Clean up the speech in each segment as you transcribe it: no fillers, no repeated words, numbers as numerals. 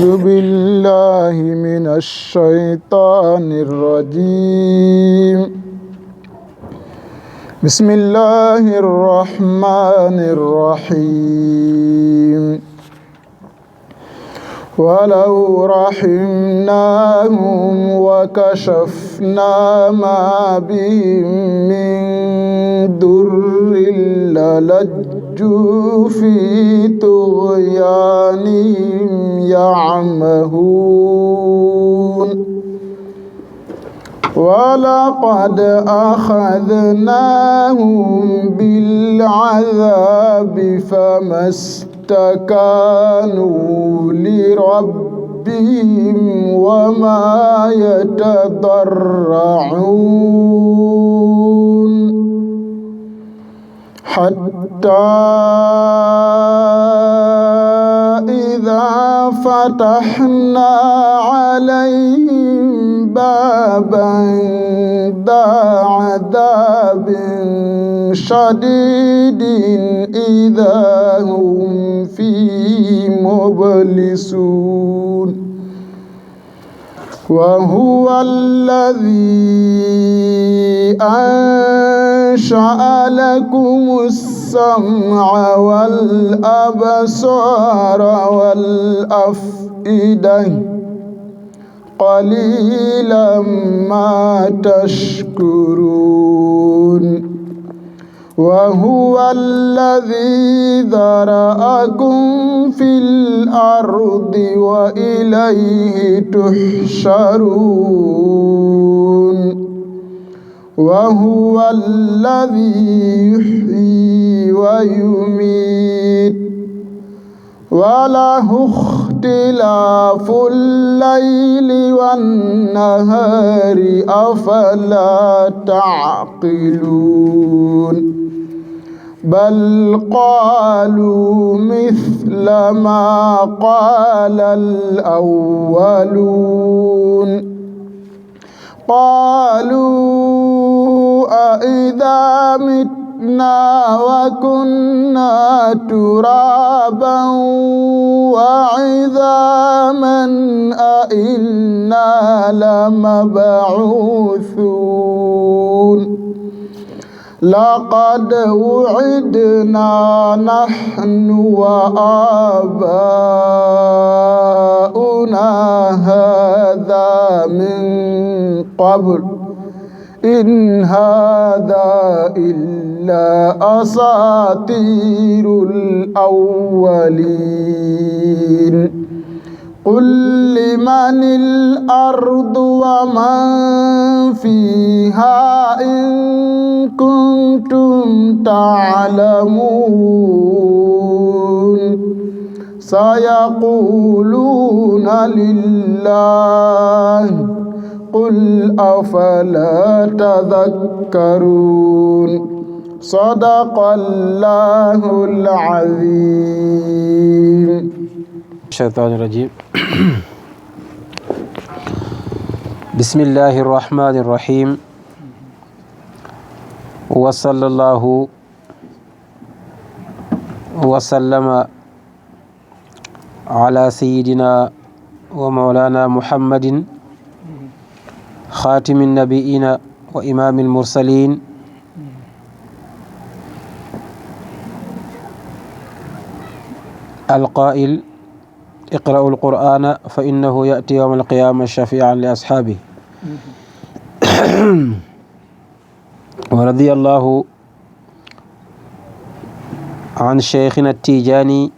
أعوذ بالله من الشيطان الرجيم. بسم الله الرحمن الرحيم. ولو رحمناهم وكشفنا ما بهم من ضر للجوا في طغيانهم يعمهون. ولقد أخذناهم بالعذاب فما استكانوا لربهم وما يتضرعون حتى إذا فتحنا عليهم بابا ذا عذاب شديد إذا هم فيه مبلسون. وهو الذي أنشأ لكم السمع والأبصار والأفئدة قليلا ما تشكرون. وهو الذي ذرأكم في الأرض وإليه تحشرون. وهو الذي يحيي ويميت وله اختلاف الليل والنهار أفلا تعقلون. بل قالوا مثل ما قال الأولون. قالوا أإذا متنا وكنا ترابا وعظاما أإنا لمبعوثون. لقد وعدنا نحن وآباؤنا هذا من قبل إن هذا إلا أساطير الأولين. قل لمن الأرض ومن فيها إن كنتم تعلمون. سيقولون لله قل أفلا تذكرون. صدق الله العظيم. الشيطان الرجيم. بسم الله الرحمن الرحيم. وصلى الله وسلم على سيدنا ومولانا محمد خاتم النبيين وإمام المرسلين القائل اقرأوا القرآن فإنه يأتي يوم القيامة شفيعا لأصحابه. ورضي الله عن شيخنا التيجاني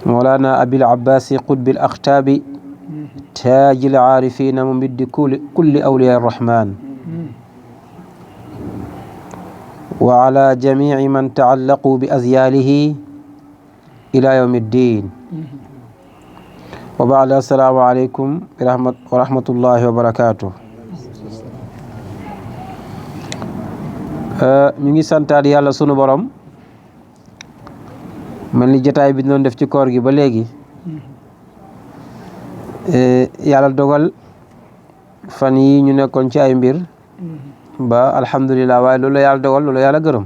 مولانا أبي العباس قطب الأختاب تاج العارفين ممد كل أولياء الرحمن وعلى جميع من تعلقوا بأزياله إلى يوم الدين. وبعد السلام عليكم ورحمة الله وبركاته. ñu ngi santaat yàlla sunu borom mel ni jotaay bi ñu doon def ci koor gi ba léegi yàlla dogal fan yi ñu nekkoon ci ay mbir ba alhamdulillah waaye loolu yàlla dogal loolu yàlla gërëm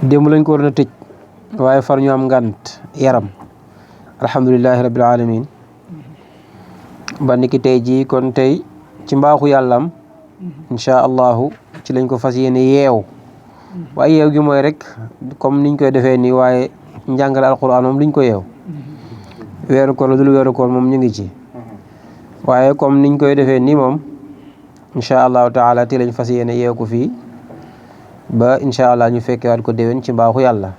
démb lañ ko waroon a tëj waaye far ñu am ngant yaram alhamdulillahi rabbil alamin ba niki tey jii kon tey ci mbaaxu yàllam insha allahu ci lañ ko fas yéene yeew waaye yeew gi mooy rek comme niñ koy defee nii waaye njàngale alquran moom duñ ko yeew weeru koor la dul weeru koor moom ñu ngi ci waaye comme niñ koy defee nii moom insha allahu taala ti lañ fas yéene yeew ko fii ba insha allah ñu fekkewaat ko déwén ci mbaaxu yàlla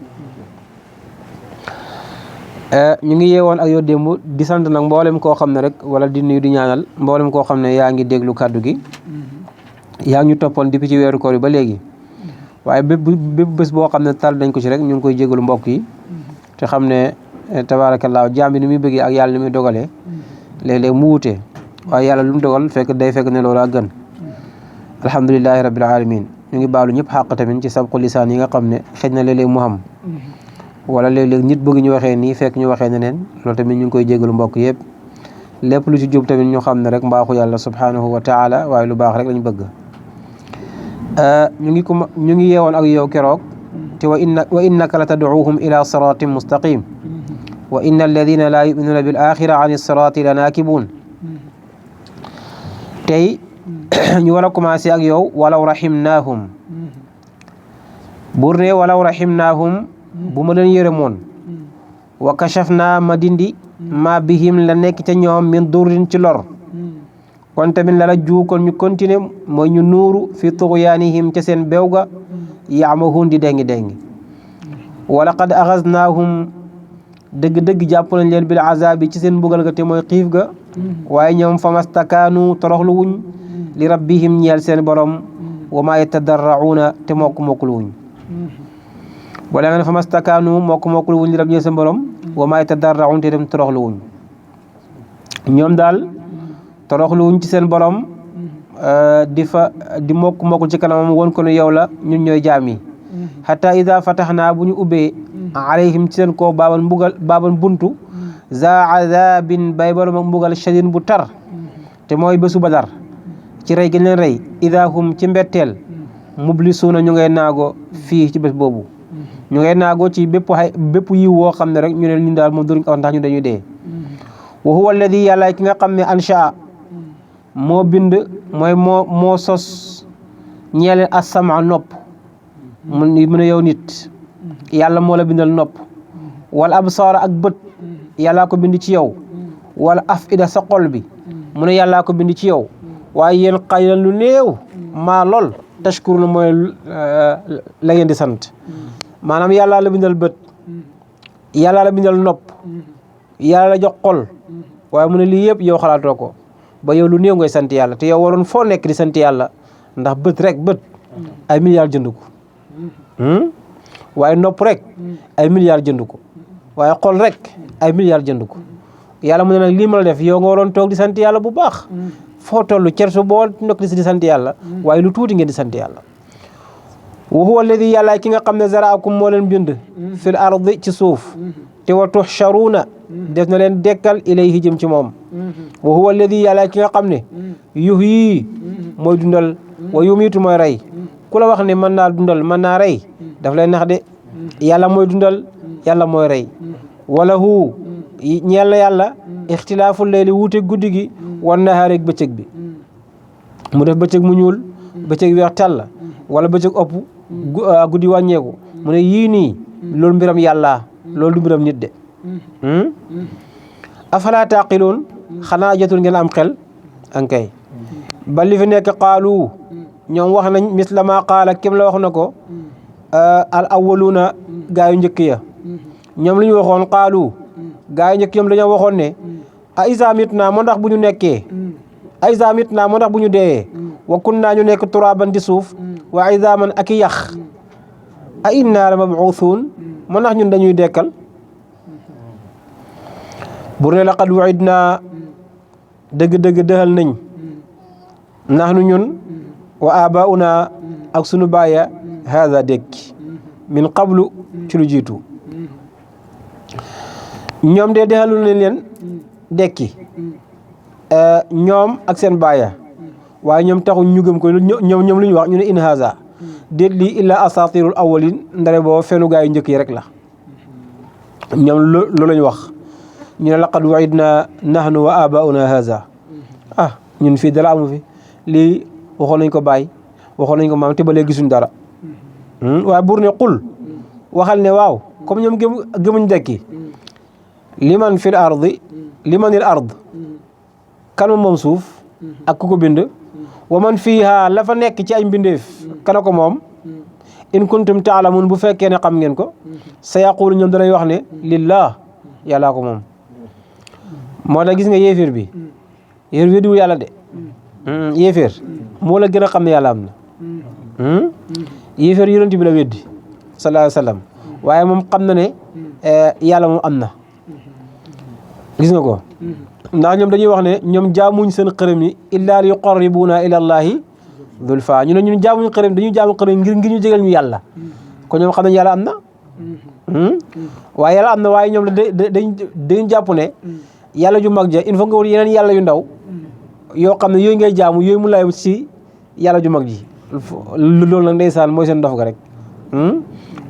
ñu ngi yeewoon ak yow démb di sant nag mboolem koo xam ne rek wala di nuyu di ñaanal mboolem koo xam ne yaa ngi déglu kàddu gi yaa ngi ñu toppoon depuis ci weeru koor yi ba léegi waaye bépp bés boo xam ne tal dañ ko ci rek ñu ngi koy jégalu mbokk yi te xam ne tabaarakallaa jaam bi ni muy bëggee ak yàlla ni muy dogalee léeg-léeg mu wutee waaye yàlla lu mu dogal fekk day fekk ne loolu a gën alhamdulilahi rabbil alamin ñu ngi baalu ñëpp xàq tamit ci sabqu lisaan yi nga xam ne xëj na léeg-léeg mu xam wala léeg-léeg nit bëgg ñu waxee nii fekk ñu waxee neneen loolu tamit ñu ngi koy jégalu mbokk yëpp lépp lu ci jub tamit ñu xam ne rek mbaaxu yàlla subhanahu wa taala waaye lu baax rek lañ bëgg ñu ngi yeewoon ak yow keroog te wa innaka la tad'uuhum ila siratin mustaqim wa inna alladina laa yuminuuna bil axira an sirati la naakibuun tey ñu war a commencé ak yow walaw rahimnaahum buur ne walaw rahimnaahum bu ma leen yërëmoon wa kashafna ma dindi ma bihim la nekk ca ñoom min durrin ci lor kon tamit la juu kon ñu continuer mooy ñu nuuru fi tughyaanihim ca seen beew ga yaamahuun di déngi wala qad axaznaahum dëgg-dëgg jàpp nañ leen bil azaabi ci seen mbugal ga te mooy xiif ga waaye ñoom famastakaanu toroxlu wuñ li rabbihim ñeel seen borom wa maa yatadarrauna te mokk-mokklu wuñ wala nga ne famastakaanu mokk-mokklu wuñ li rabbihim ñeel seen borom wa maa yatadarrauna te dem toroxlu wuñ ñoom daal toroxlu wuñ ci seen borom di mokk-mokkul ci kanamam won ko ne yow la ñun ñooy jaam yi hatta ida fataxnaa bu ñu ubbee alayhim ci seen kaw baaban buntu za azabin bay borom ak mbugal shadin bu tar te mooy bésu Badar ci rey gën leen rey ida hum ci mbetteel mublisuuna ñu ngay naago fii ci bés boobu ñu ngay naago ci bépp yiw woo xam ne rek ñu ne ñun daal moom duruñ ko ndax ñu dañuy dee wa huwa alladi yàlla ki nga xam ne ansha moo bind mooy moo sos ñeeleen as-sama nopp mu ne yow nit yàlla moo la bindal nopp wala absaara ak bët yàllaa ko bind ci yow wala afida sa xol bi mu ne yàllaa ko bind ci yow waaye yéen xaylan lu néew maa lool tashkur na mooy la ngeen di sant maanaam yàllaa la bindal bët yàllaa la bindal nopp yàlla la jox xol waaye mu ne lii yëpp yow xalaatoo ko ba yow lu néew ngay sant yàlla te yow waroon foo nekk di sant yàlla ndax bët ay milliards jënd ko waaye nopp rek ay milliards jënd ko waaye xol rek ay milliards jënd ko yàlla mu ne nag lii ma la def yow nga waroon toog di sant yàlla bu baax foo toll cersu boo nekk di sant yàlla waaye lu tuuti ngeen di sant yàlla wa huwa alladi yàlla ki nga xam ne zaraakum moo leen bind fil ardi ci suuf te wa tuhsharuuna def na leen dekkal ilayhi jëm ci moom wa huwa alladi yàlla ki nga xam ne yuhyi mooy dundal wa yumiitu mooy rey ku la wax ne mën naa dundal mën naa rey daf lay nax de yàlla mooy dundal yàlla mooy rey wala hu ñeel na yàlla ixtilaaful layli wuute guddi gi wan nahaari ak bëccëg bi mu def bëccëg mu ñuul bëccëg weex tàll wala bëccëg ëpp guddi wàññeeku mu ne yii nii loolu mbiram yàlla loolu du mbiram nit de afalaa taaqiluun xanaa jotul ngeen am xel ankay ba li fi nekk qaalu ñoom wax nañ misla ma qaala kem la wax na ko al awwaluuna gaa yu njëkk ya ñoom lu ñu waxoon qaalu gaa yu njëkk ñoom dañoo waxoon ne a isa mitnaa moo ndax bu ñu nekkee a isa mitnaa moo ndax bu ñu deeyee wa kunnaa ñu nekk turaaban di suuf wa izaaman ak i yax a innaa la mab'uusuun moo ndax ñun dañuy dekkal bur ne laqad wa'idnaa dëgg-dëgg dëxal nañ nax nu ñun wa abauna ak sunu baaya haada dekki min qablu ci lu jiitu ñoom de dexalu nañ leen dekki ñoom ak seen baaya waaye ñoom taxu ñu gëm ko ñoom lu ñu wax ñu ne in haza déet lii illa asatirul awalin ndare boo fenu gaa yu njëkk yi rek la ñoom loolu lañu wax ñu ne laqad wa'idna nahnu wa abauna haza ñun fii dara amu fi lii waxoon nañ ko bàyyi waxoon nañ ko maam te ba léegi gisuñ dara waaye buur ne qul waxal ne waaw comme ñoom gëmuñ dekki liman fil ardi limanil ard kan moom suuf ak ku ko bind wa man fiiha la fa nekk ci ay mbindeef kana ko moom in kuntum taalamun bu fekkee ne xam ngeen ko sa yaqulu ñoom danay wax ne lillah yàllaa ko moom moo tax gis nga yéeféer bi yéeféer diwul yàlla de yéeféer moo la gën a xam ne yàlla am na yéeféer yonent bi la weddi sallallahu alayhi wa sallam waaye moom xam na ne yàlla moom am na gis nga ko ndax ñoom dañuy wax ne ñoom jaamuñ seen xërëm yi illa li yuqarribuna ila allahi zulfa ñu ne ñun jaamuñ xërëm dañuy jaamu xërëm ngir ñu jégal ñu yàlla kon ñoom xam nañ yàlla am na waaye yàlla am na waaye ñoom dañ jàpp ne yàlla ju mag ja il faut nga wut yeneen yàlla yu ndaw yoo xam ne yooyu ngay jaamu yooyu mu lay ci yàlla ju mag ji loolu nag ndeysaan mooy seen dof ga rek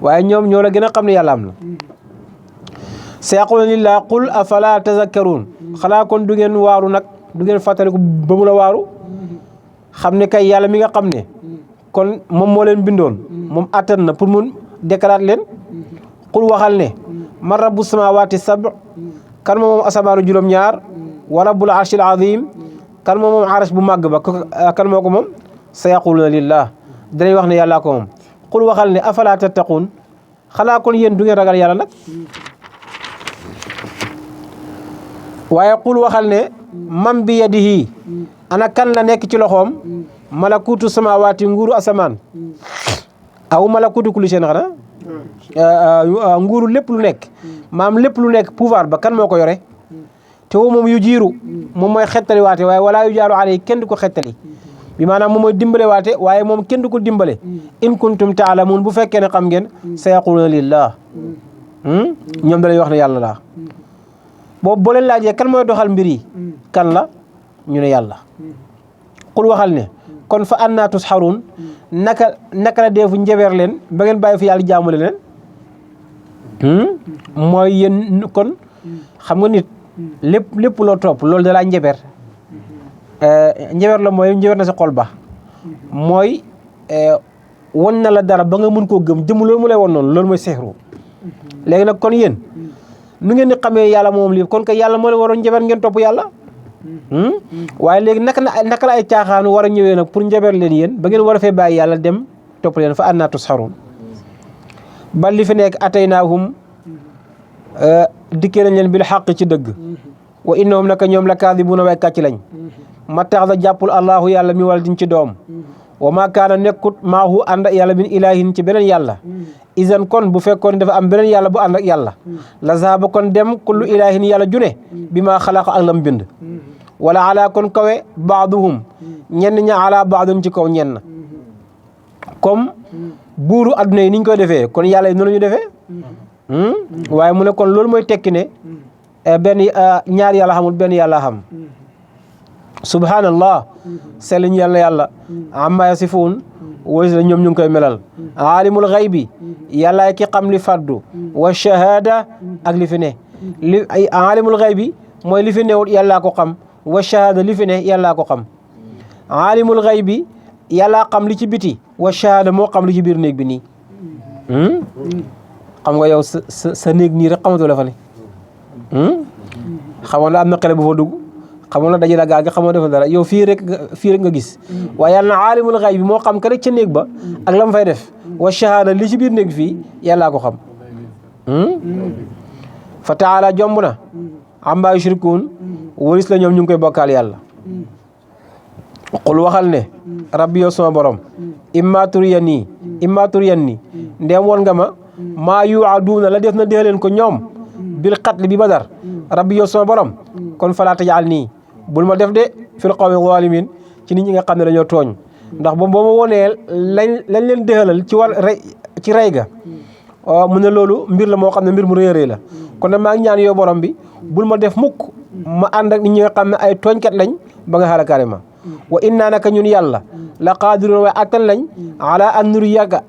waaye ñoom ñoo la gën a xam ne yàlla am na sayaquluna lillah qul afala tazakkarun xanaa kon du ngeen waaru nag du ngeen fàttaliku ba mu la waaru xam ne kay yàlla mi nga xam ne kon moom moo leen bindoon moom attan na pour mun déclarer leen qul waxal ne man rabbu samawati sab kan moom asamaanu juróom-ñaar wa rabbul arshil azim kan moom arash bu màgg ba kan moo ko moom sayaquluna lillah danañ wax ne yàllaa ko moom qul waxal ne afala tattaqun xanaa kon yéen du ngeen ragal yàlla nag waaye qul waxal ne man bi yadihi ana kan la nekk ci loxoom malakutu samawati nguuru asamaan aw malakutu kulli shay'in xanaa nguuru lépp lu nekk maam lépp lu nekk pouvoir ba kan moo ko yore te woo moom yu jiiru moom mooy xettali waate waaye wala yu jaaru alay kenn du ko xettali bi maanaam moom mooy dimbale waate waaye moom kenn du ko dimbale in kuntum taalamun bu fekkee ne xam ngeen sayaquluna lillah ñoom da lay wax ne yàlla laa boobu boo leen laajee kan mooy doxal mbir yi kan la ñu ne yàlla qul waxal ne kon fa annaa tusxaruun naka la deefu njabeer leen ba ngeen bàyyi fi yàlla jaamule leen mooy yéen kon xam nga nit lépp loo topp loolu da laa njabeer njabeer la mooy njabeer na sa xol ba mooy won na la dara ba nga mën koo gëm jëm loolu mu lay won noonu loolu mooy seexru léegi nag kon yéen nu ngeen di xamee yàlla moom lii kon kay yàlla moo leen waroon njabeer ngeen topp yàlla waaye léegi naka la ay caaxaanu war a ñëwee nag pour njabeer leen yéen ba ngeen war a fee bàyyi yàlla dem topp leen fa annaa tusxaruun bal li fi nekk ataynaahum dikkee nañ leen bil xaq ci dëgg wa innahum naka ñoom la kaadibuuna way kàcc lañ ma tax da jàppul allahu yàlla mi wal diñ ci doom wa ma kaana nekkut maahu ànd ak yàlla min ilaahin ci beneen yàlla isan kon bu fekkoon dafa am beneen yàlla bu ànd ak yàlla la zahaba kon dem kullu ilaahin yàlla june bi maa xalaqa ak lam bind wala ala kon kawe baaduhum ñenn ña ala baadun ci kaw ñenn comme buuru adduna yi niñ koy defee kon yàlla yi noonu ñu defee waaye mu ne kon loolu mooy tekki ne benn ñaar yàlla xamul benn yàlla xam subhanallah selliñ yàlla amma yasifuun wasi la ñoom ñu ngi koy melal aalimul xaybi yàlla ki xam li faddu wa shahada ak li fi ne aalimul xaybi mooy li fi newut yàllaa ko xam wa shahada li fi ne yàllaa ko xam aalimul xaybi yàllaa xam li ci biti wa shahada moo xam li ci biir néeg bi nii xam nga yow sa néeg nii rek xamatoo la fa ne xamoon la am na xale bu fa dugg xamoon la daje la gaal gi xamoo dafa dara yow fii rek nga gis waaye yàlla na aalimul xayb bi moo xam ka rek ca néeg ba ak la mu fay def wa shahada li ci biir néeg fii yàllaa ko xam fa taala jomb na amma yushrikuun waris la ñoom ñu ngi koy bokkaal yàlla qul waxal ne rabbi yow sama borom imma turiyanni ndeem woon nga ma maa yuaduuna la def na dee leen ko ñoom bil qatl bi badar rabbi yow sama borom kon falaa tajal nii bul ma def de fil qawmi zalimin ci nit ñi nga xam ne dañoo tooñ ndax boo ma wonee lañ leen déxalal ci rey ga mu ne loolu mbir la moo xam ne mbir mu rëy la kon nag maa ngi ñaan yow borom bi bul ma def mukk ma ànd ak nit ñi nga xam ne ay tooñkat lañ ba nga xaala carrément wa inna naka ñun yàlla la qaadirun waaye attan lañ ala an nuriyaka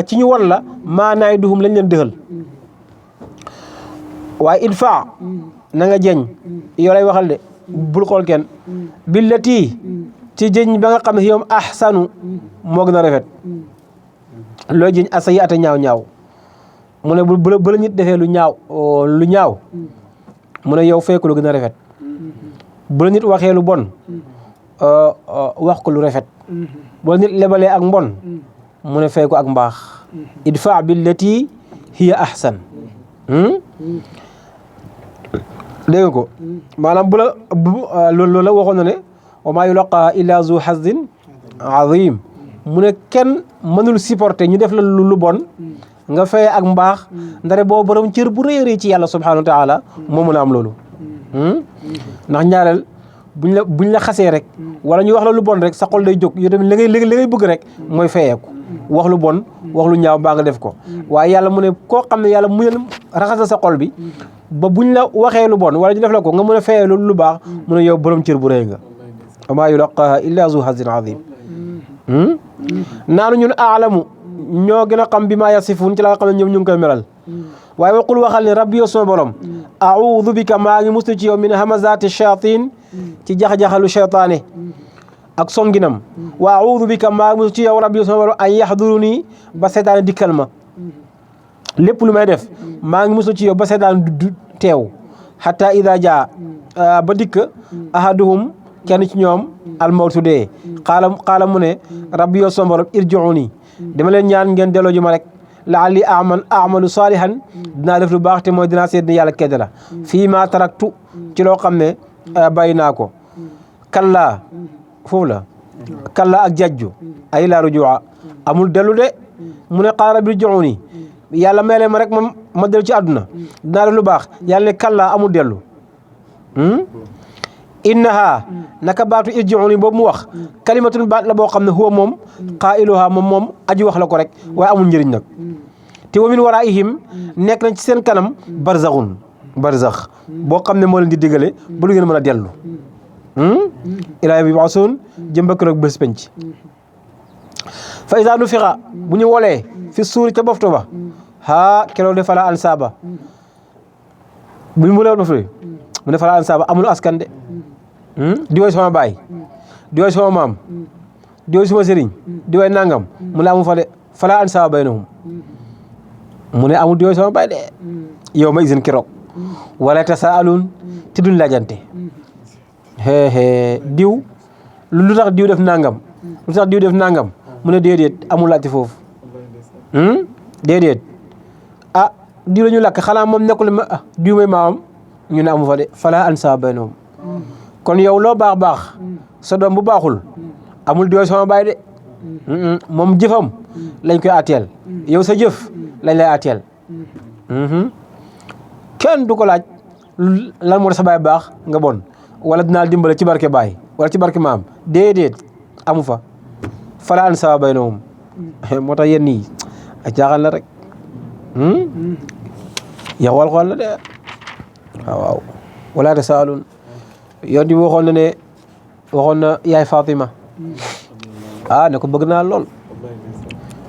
ci ñu won la maa na'iduhum lañ leen dëxal waaye idfa na nga jeñ yow lay waxal de bul xool kenn billati ci jëñ ba nga xam ne yow ahsanu moo gën a rafet looy jëñ asayi ata ñaaw mu ne bu la nit defee lu ñaaw mu ne yow fekk lu gën a rafet bu la nit waxee lu bon wax ko lu rafet bu la nit lebalee ak mbon mu ne fay ko ak mbaax idfa billati hiya ahsan dégg nga ko maanaam loolu la waxoon na ne wa maa yulaqaa illa zu hazin azim mu ne kenn mënul supporter ñu def la lu bon nga fay ak mbaax ndare boo borom cër bu rëy a rëy ci yàlla subhanahu wa taala moo mën a am loolu ndax ñaareel buñ la xasee rek wala ñu wax la lu bon rek sa xol day jóg yow tamit li ngay bëgg rek mooy fayeeku wax lu bon wax lu ñaaw mbaa nga def ko waaye yàlla mu ne koo xam ne yàlla mu ne raxasal sa xol bi ba buñ la waxee lu bon wala ñu def la ko nga mën a fayee lu baax mu ne yow borom cër bu rëy nga wa maa yulaqaaha illa zu hazin azim naanu ñun aalamu ñoo gën a xam bi maa yasifuun ci la nga xam ne ñoom ñu ngi koy melal waaye waqul waxal ne rabbi yow sama borom a'uudu bika maa ngi muslu ci yow min hamazaati shayatin ci jax-jaxalu shaytaane ak songinam wa a'uudu bika maa ngi muslu ci yow rabbi yow sama borom an yahduruni ba seytaane dikkal ma lépp lu may def maa ngi muslu ci yow ba seytaane du teew hatta ida jaa ba dikk ahaduhum kenn ci ñoom almawtu dee xaala mu ne rabbi yow sama borom irji'uni dama leen ñaan ngeen delloo ji ma rek la'alli a'malu salihan dinaa def lu baax te mooy dinaa seet ne yàlla kedde la fii ma taraktu ci loo xam ne bàyyi naa ko kalla foofu la kalla ak jajju ay laa rujua amul dellu de mu ne qaala rabbi irji'uni yàlla may leen ma rek ma dellu ci àdduna dinaa def lu baax yàlla ne kalla amul dellu innaha naka baatu irji'uni boobu mu wax kalimatun baat la boo xam ne huwa moom qaa'iluha moom aji wax la ko rek waaye amul njëriñ nag te wa min waraa'ihim nekk nañ ci seen kanam barzax boo xam ne moo leen di digale bu lu ngeen mën a dellu ilaa yawmi yub'asuun jëm ba keroog bés penc fa izaa nufixa bu ñu wolee fi suuri ca bofto ba keroog de fala ansaaba bu ñu wolee bofto mu ne fala ansaaba amul askan de diwoy sama baay diwoy sama maam diwoy sama sëriñ diwoy nangam mu ne amu fa de fala ansaaba baynahum mu ne amul diwoy sama baay de yow ma isin keroog wala tasaaluun te duñ laajante diw lu tax diw def nangam mu ne déedéet amul laajte foofu déedéet diw la ñu lakk xanaa moom nekkul diw may maamam ñu ne amu fa de fala ansaaba baynahum kon yow loo baax sa doom bu baaxul amul diwoy sama baay de moom jëfam lañ koy atteel yow sa jëf lañ lay atteel kenn du ko laaj lan moo tax sa baay baax nga bon wala dinaa dimbale ci barke baay wala ci barke maam déedéet amu fa fala ansaaba baynahum moo tax yéen nii a jaaxal la rek yow wal xool la de waaw wala tasaalun yoon di waxoon na yaay Fatima ne ko bëgg naa lool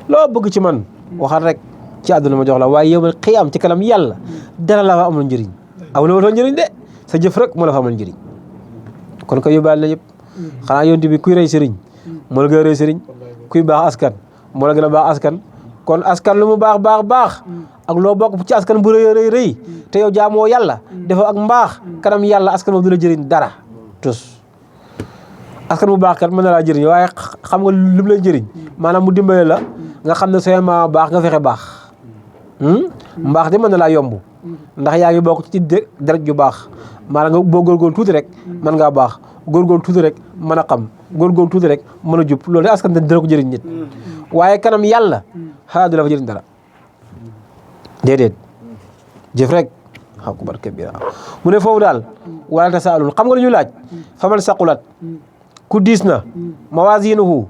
loo bëgg ci man waxal rek ci àdduna ma jox la waaye yow ma xiyaam ci kanam yàlla dara la fa amul njëriñ amul njëriñ de sa jëf rek moo la fa amul njëriñ kon ko yóbbaale na yëpp xanaa yonti bi kuy rey sëriñ moo la gën a rey sëriñ kuy baax askan moo la gën a baax askan kon askan lu mu baax ak loo bokk ci askan bu rëy te yow jaamoo yàlla dafa ak mbaax kanam yàlla askan boobu du la jëriñ dara tus askan bu baax kat mën na laa jëriñ waaye xam nga lu mu lay jëriñ maanaam mu dimbale la nga xam ne soo ma baax nga fexe baax mbaax de mën na laa yomb ndax yaa ngi bokk ci deret ju baax maanaam nga boo góorgóorlu tuuti rek mën ngaa baax góorgóorlu tuuti rek mën a xam góorgóorlu tuuti rek mën a jub loolu de askan dina ko jëriñ nit waaye kanam yàlla du la fa jëriñ dara déedéet jëf rek xam ko barke bi mu ne foofu daal wala tasaalun xam nga lu ñu laaj faman saqulat ku diis na mawazinuhu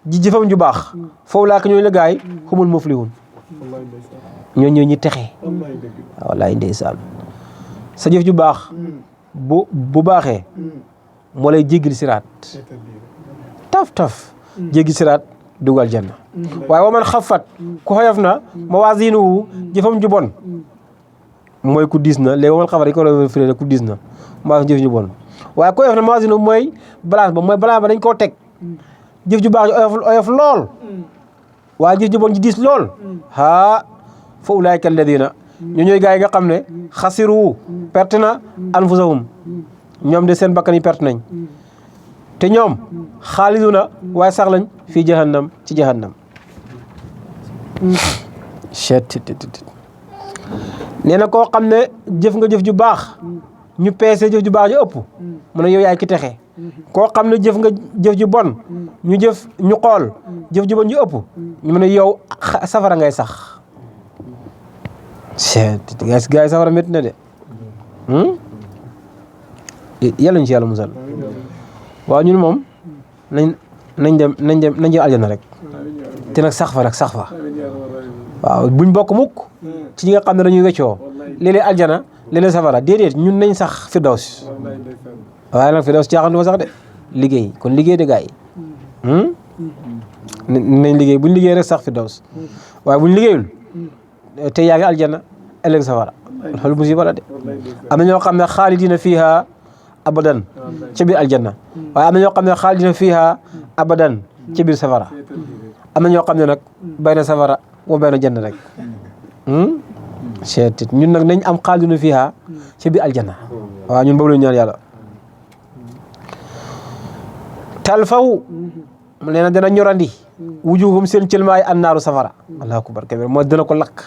ji jëfam ju baax foofu laa ko ñooñu la gaay humul muflihun ñoo ñi texe wallaay ndeysaan sa jëf ju baax bu baaxee moo lay jéggil siraat taf jéggi siraat dugal janna waaye wa man xafat ku xoyof na mawazinuhu jëfam ju bon mooy ku diis na léegi wal xabar yi ko doon firee ku diis na maa jëf ju bon waaye ko oyof na mawazinu mooy balance ba dañ koo teg jëf ju baax ji oyof lool waaye jëf ju bon ji diis lool haa fa ulaayka alladina ñu ñooy gaa yi nga xam ne xasiru perte na anfusahum ñoom de seen bakkan yi perte nañ te ñoom xaaliduna waaye sax lañ fii jahannam ci jahannam nee na koo xam ne jëf nga jëf ju baax ñu peese jëf ju baax ju ëpp mu ne yow yaay ki texe koo xam ne jëf nga jëf ju bon ñu xool jëf ju bon ju ëpp ñu ne yow safara ngay sax gaa yi safara métti na de yàlla ñu ci yàlla musal waaw ñun moom nañ jëm aljana rek te nag sax fa waaw buñ bokk mukk ci ñi nga xam ne dañuy weccoo léeg-léeg aljana léeg-léeg safara déedéet ñun nañ sax firdaws waaye nag firdaws caaxaan du ma sax de liggéey kon liggéey de gaa yi nañ liggéey buñ liggéey rek sax firdaws waaye buñ liggéeyul te yaa ngi aljana ëllëg safara loolu musiba la de am na ñoo xam ne xaalidina fiiha abadan ca biir aljanna waaye am na ñoo xam ne xaalidina fiiha abadan ca biir safara am na ñoo xam ne nag bayna safara wa bayna janna rek seetit ñun nag nañ am xaalidina fiiha ca biir aljanna waaw ñun boobu la ñu ñaan yàlla talfaw nee na dana ñorandi wujuhum seen cëlmaay annaaru safara allahu akbar kabir moo dana ko lakk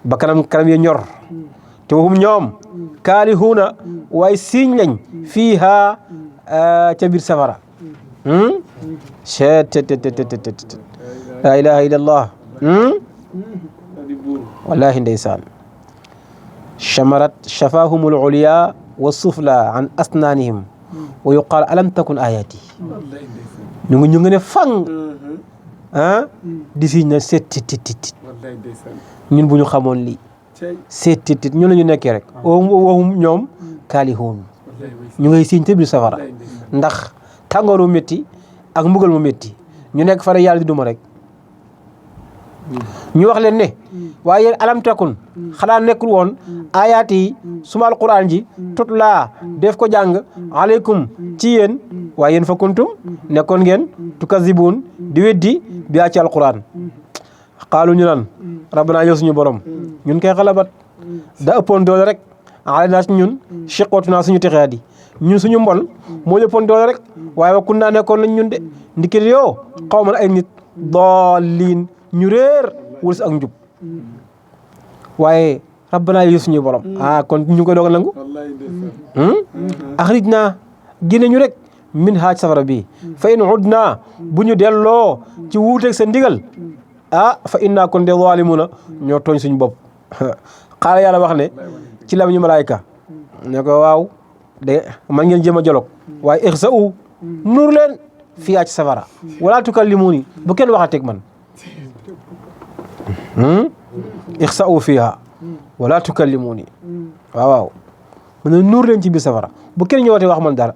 ba kanam ya ñor te waxum ñoom kaalihuuna waaye siiñ lañ fiiha ca biir safara cettt la ilaha illallah wallahi ndeysaan chamarat shafahum al-ulya wa sufla an asnaanihim wa yuqaal alam takun ayati ñu ngi ne fang di siiñ na settit ñun bu ñu xamoon lii settit ñu la ñu nekkee rek waxum ñoom kaalihuun ñu ngay siiñ te biir safara ndax tàngooru métti ak mbugal mu métti ñu nekk fara yàlla di duma rek ñu wax leen ne waaye yéen alam takun xanaa nekkul woon ayaat yi suma alquran ji tut laa def ko jàng aleykum ci yéen waaye yéen fa kuntum nekkoon ngeen tukazibuun di weddi bi ci alquran xaalu ñu naan rabbana yow suñu borom ñun kay xalabat da ëppoon doole rek ale naa ci ñun chiqootu naa suñu texee di ñun suñu mbon moo ëppoon doole rek waaye wa kun naa nekkoon nañ ñun de ndikit yoo xaw ma ay nit dooliin ñu réer wul ak njub waaye rabbana yow suñu borom kon ñu ngi koy doog a nangu axrij naa génne ñu rek min haaj safara bi fa in udna bu ñu delloo ci wuuteeg sa ndigal fa inna kon de zalimuna ñoo tooñ suñu bopp xaala yàlla wax ne ci lam ñu malaayka ne ko waaw de man ngeen jëm a jolog waaye ixsa u nuur leen fiyaa ci safara wala tukallimuni bu kenn waxateeg man ixsa u fiha wala tukallimuni waaw mu ne nuur leen ci biir safara bu kenn ñëwatee wax man dara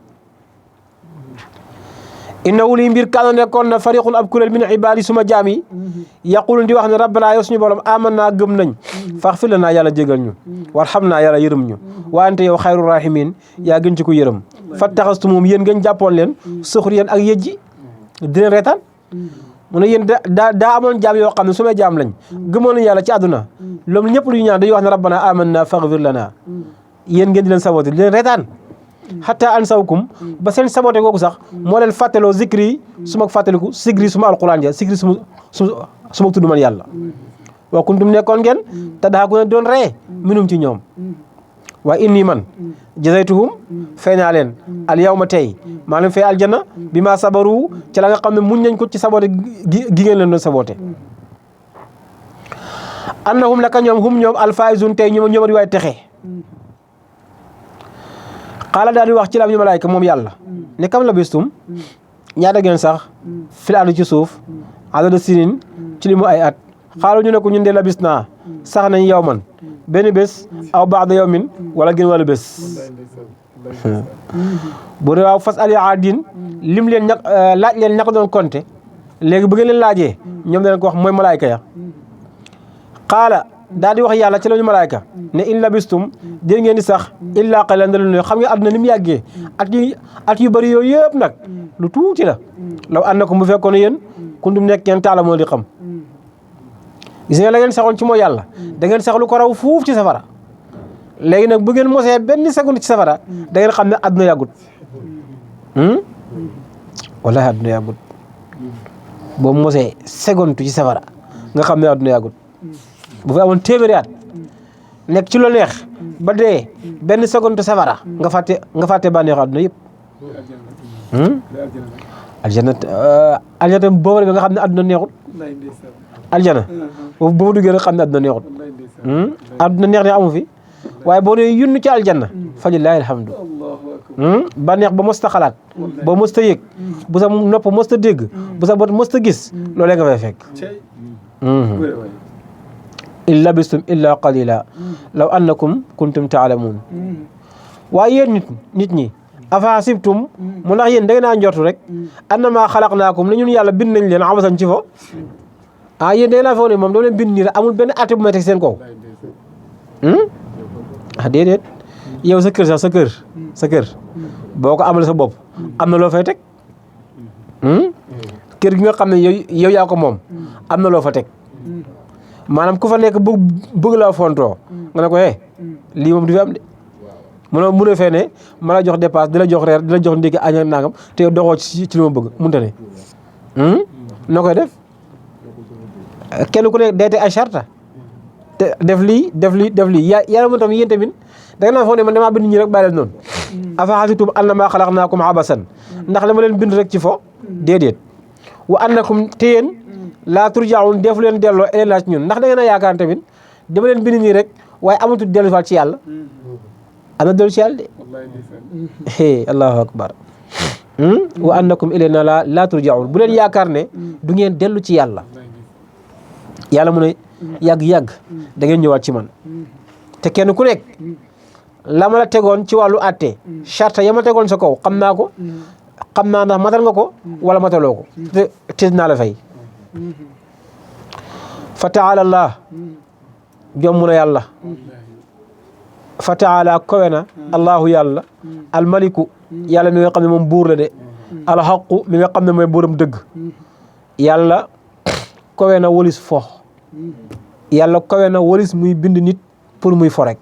innahu li mbir kaana nekkoon na fariqun ab kuréel min ibaadi suma jaam yi yaqulun di wax ne rabbana yow suñu borom aman naa gëm nañ faxfir lanaa yàlla jégal ñu warxam naa yàlla yërëm ñu wa anta yow xayru rahimin yaa gën ci ko yërëm fattaxastu moom yéen ngeen jàppoon leen suxriyan ak yëjji di leen reetaan mu ne yéen daa amoon jaam yoo xam ne sumay jaam lañ gëmoon nañ yàlla ci àdduna loolu ñëpp lu ñu ñaan dañuy wax ne rabbana aman naa faxfir lanaa yéen ngeen di leen saboté di leen reetaan hatta ansawkum ba seen saboté googu sax moo leen fàttaloo zikri suma fàttaliku sigri suma alquran ja sigri suma tudd man yàlla wa kuntum nekkoon ngeen tadhakuna doon ree minum ci ñoom waaye inni man jazaytuhum fay naa leen al yawma tey maa leen fay aljanna bi ma sabaru ci la nga xam ne muñ nañ ko ci saboté gi ngeen leen doon saboté annahum laka ñoom hum ñoom alfaizun tey ñoom di waay texe xaala daal di wax ci la ñu malaayka moom yàlla ne kam la bistum ñaata ngeen sax fil ardi ci suuf adada sinin ci li mu ay at xaalu ñu ne ko ñun de la bis naa sax nañ yow man benn bés aw ba'da yawmin wala gën wala bés bu dee waaw fas ali aadin lim leen ñaq laaj leen ñaq doon compter léegi bu ngeen leen laajee ñoom danañ ko wax mooy malaayka ya xaala daal di wax yàlla ci lañu malaayka ne in labistum dén ngeen di sax illa qalilan lu xam nga àdduna ni mu yàggee at yu bëri yooyu yëpp nag lu tuuti la law annakum bu fekkoon yéen kuntum nekk ngeen taala moo di xam gis nga la ngeen saxoon ci mooy yàlla da ngeen sax lu ko raw fuuf ci safara léegi nag bu ngeen mosee benn seconde ci safara da ngeen xam ne àdduna yàggut wallahi àdduna yàggut boo mosee seconde ci safara nga xam ne àdduna yàggut bu fi amoon téeméeri at nekk ci lu neex ba dee benn seconde safara nga fàtte bànneexu àdduna yëpp aljana boobu nga xam ne àdduna neexut aljana boo fa duggee rek xam ne àdduna neexut àdduna neex ne amu fi waaye boo nee yunn ci aljanna fa lillahi alhamdu bànneex ba mos ta xalaat ba mos ta yëg bu sa nopp mos ta dégg bu sa bët mos ta gis loolee nga fay fekk in labistum illa qalila law annakum kuntum taalamuun waaye yéen nit ñi afa hasibtum mu ndax yéen da ngeen a njortu rek annama xalaqnaakum ne ñun yàlla bind nañ leen abasan ci fo yéen da ngeen a foog ne moom doo leen bind nii rek amul benn atte bu may teg seen kaw déedéet yow sa kër sax sa kër boo ko amal sa bopp am na loo fay teg kër gi nga xam ne yow yaa ko moom am na loo fa teg maanaam ku fa nekk bëgg laa fontoo nga ne ko lii moom du fi am de mun a fee ne ma la jox dépasse di la jox reer di la jox ndékki añ ak nangam te yow doxoo ci li ma bëgg munta ne noo koy def kenn ku nekk day teg ay charta te def lii yàlla moom tam yéen tamit da nga naan foog ne man damaa bind ñi rek bàyyi leen noonu afa hasibtum annamaa xalaqnaakum abasan ndax dama leen bind rek ci fo déedéet wa annakum te yéen laa turja'uun defu leen delloo ilayna ci ñun ndax da ngeen a yaakaar tamit dama leen bind nii rek waaye amatul dellu ci yàlla am na dellu ci yàlla de allahu akbar wa annakum ilayna laa turja'uun bu leen yaakaar ne du ngeen dellu ci yàlla yàlla mu ne yàgg-yàgg da ngeen ñëwaat ci man te kenn ku nekk la ma la tegoon ci wàllu àtte charte ya ma tegoon sa kaw xam naa ko xam naa ndax matal nga ko wala mataloo ko te naa la fay fa taala allah jomm na yàlla fa taala kowe na allahu yàlla almaliku yàlla mi nga xam ne moom buur la de alxaqu mi nga xam ne mooy buuram dëgg yàlla kowe na walis fo yàlla kowe na walis muy bind nit pour muy fo rek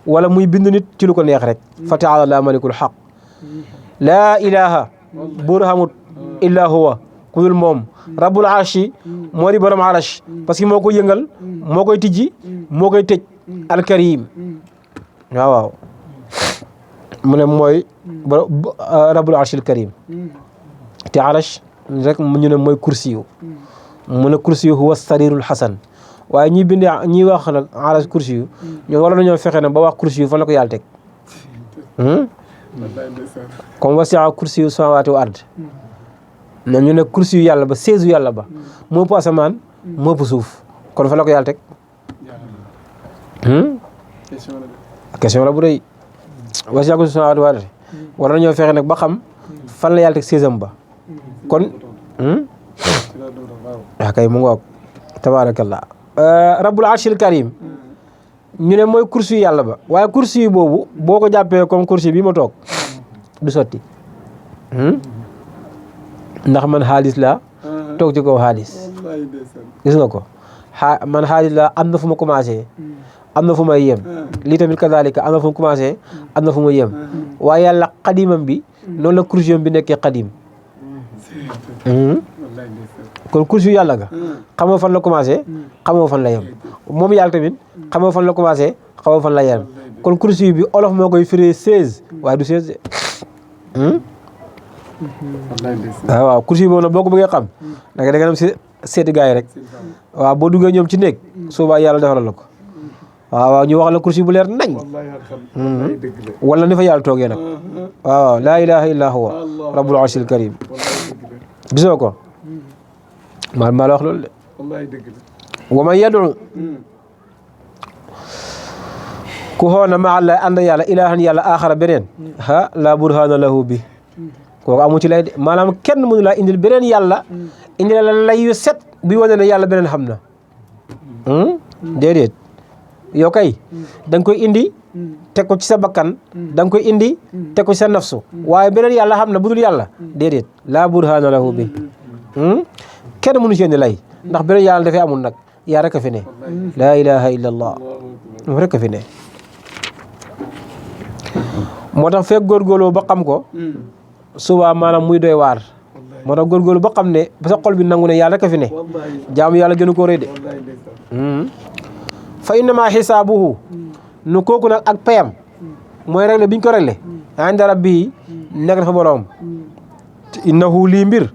wala muy bind nit ci lu ko neex rek fa taala allah malikul xaq laa ilaha buur xamut illa huwa ku dul moom rabbul arshi moo di borom arash parce que moo ko yëngal moo koy tijji moo koy tëj alkarim waaw mu ne mooy rabbul arshil karim te arash rek ñu ne mooy kursi yu mu ne kursi yu huwa sarirul hasan waaye ñi bind ñi wax nag arash kursi yu ñoom waroon nañoo fexe nag ba wax kursi yu fan la ko yàlla teg comme wasi'a kursi yu samawati wa ard na ñu ne kursi yu yàlla ba seesu yàlla ba moo ëpp asamaan moo ëpp suuf kon fa la ko yàlla teg question la bu rëy wasi'a kursi yu samawati wa ard war nañoo fexe nag ba xam fan la yàlla teg seesam ba kon waa kay mu ngoog tabarakallah rabbul arshil karim ñu ne mooy kursi yu yàlla ba waaye kursi yu boobu boo ko jàppee comme kursi bi ma toog du sotti ndax man xaalis laa toog ci kaw xaalis gis nga ko man xaalis laa am na fu ma commencé am na fu may yem lii tamit kazalika am na fu ma commencé am na fu ma yem waaye yàlla xadimam bi noonu la kursi bi nekkee xadim kon kursi yu yàlla ga xamoo fan la commencé xamoo fan la yem moom yàlla tamit xamoo fan la commencé xamoo fan la yem kon kursi bi olof moo koy firee 16 waaye du 16 waaw kursi boobu nag boo ko bëggee xam da nga dem seeti gars yi rek waaw boo duggee ñoom ci néeg suba yàlla defal la ko waaw ñu wax la kursi bu leer nañ wala ni fa yàlla toogee nag waaw laa ilaha illa huwa rabbul arshil karim gisoo ko maa la wax loolu de wa man yad'u ku xoona ma Allah ànd yàlla ilahan yàlla axara beneen la burhana lahu bi kooku amu ci lay de maanaam kenn mënu laa indil beneen yàlla indil la lay yu set bi wane ne yàlla beneen xam na déedéet yow kay da nga koy indi teg ko ci sa bakkan da nga koy indi teg ko ci sa nafsu waaye beneen yàlla xam na bu dul yàlla déedéet laa burhaana lahu bi kenn mënu ci indi lay ndax beneen yàlla dafay amul nag yaa rek a fi ne laa ilaha illa allah moom rek a fi ne moo tax fekk góorgóorloo ba xam ko suba maanaam muy doy waar moo tax góorgóorlu ba xam ne ba sa xol bi nangu ne yàlla rek a fi ne jaamu yàlla gënu ko rëy de fa innama xisaabuhu nu kooku nag ak payam mooy réglé biñ ko réglé inda rabbi nekk dafa boroom innahu lii mbir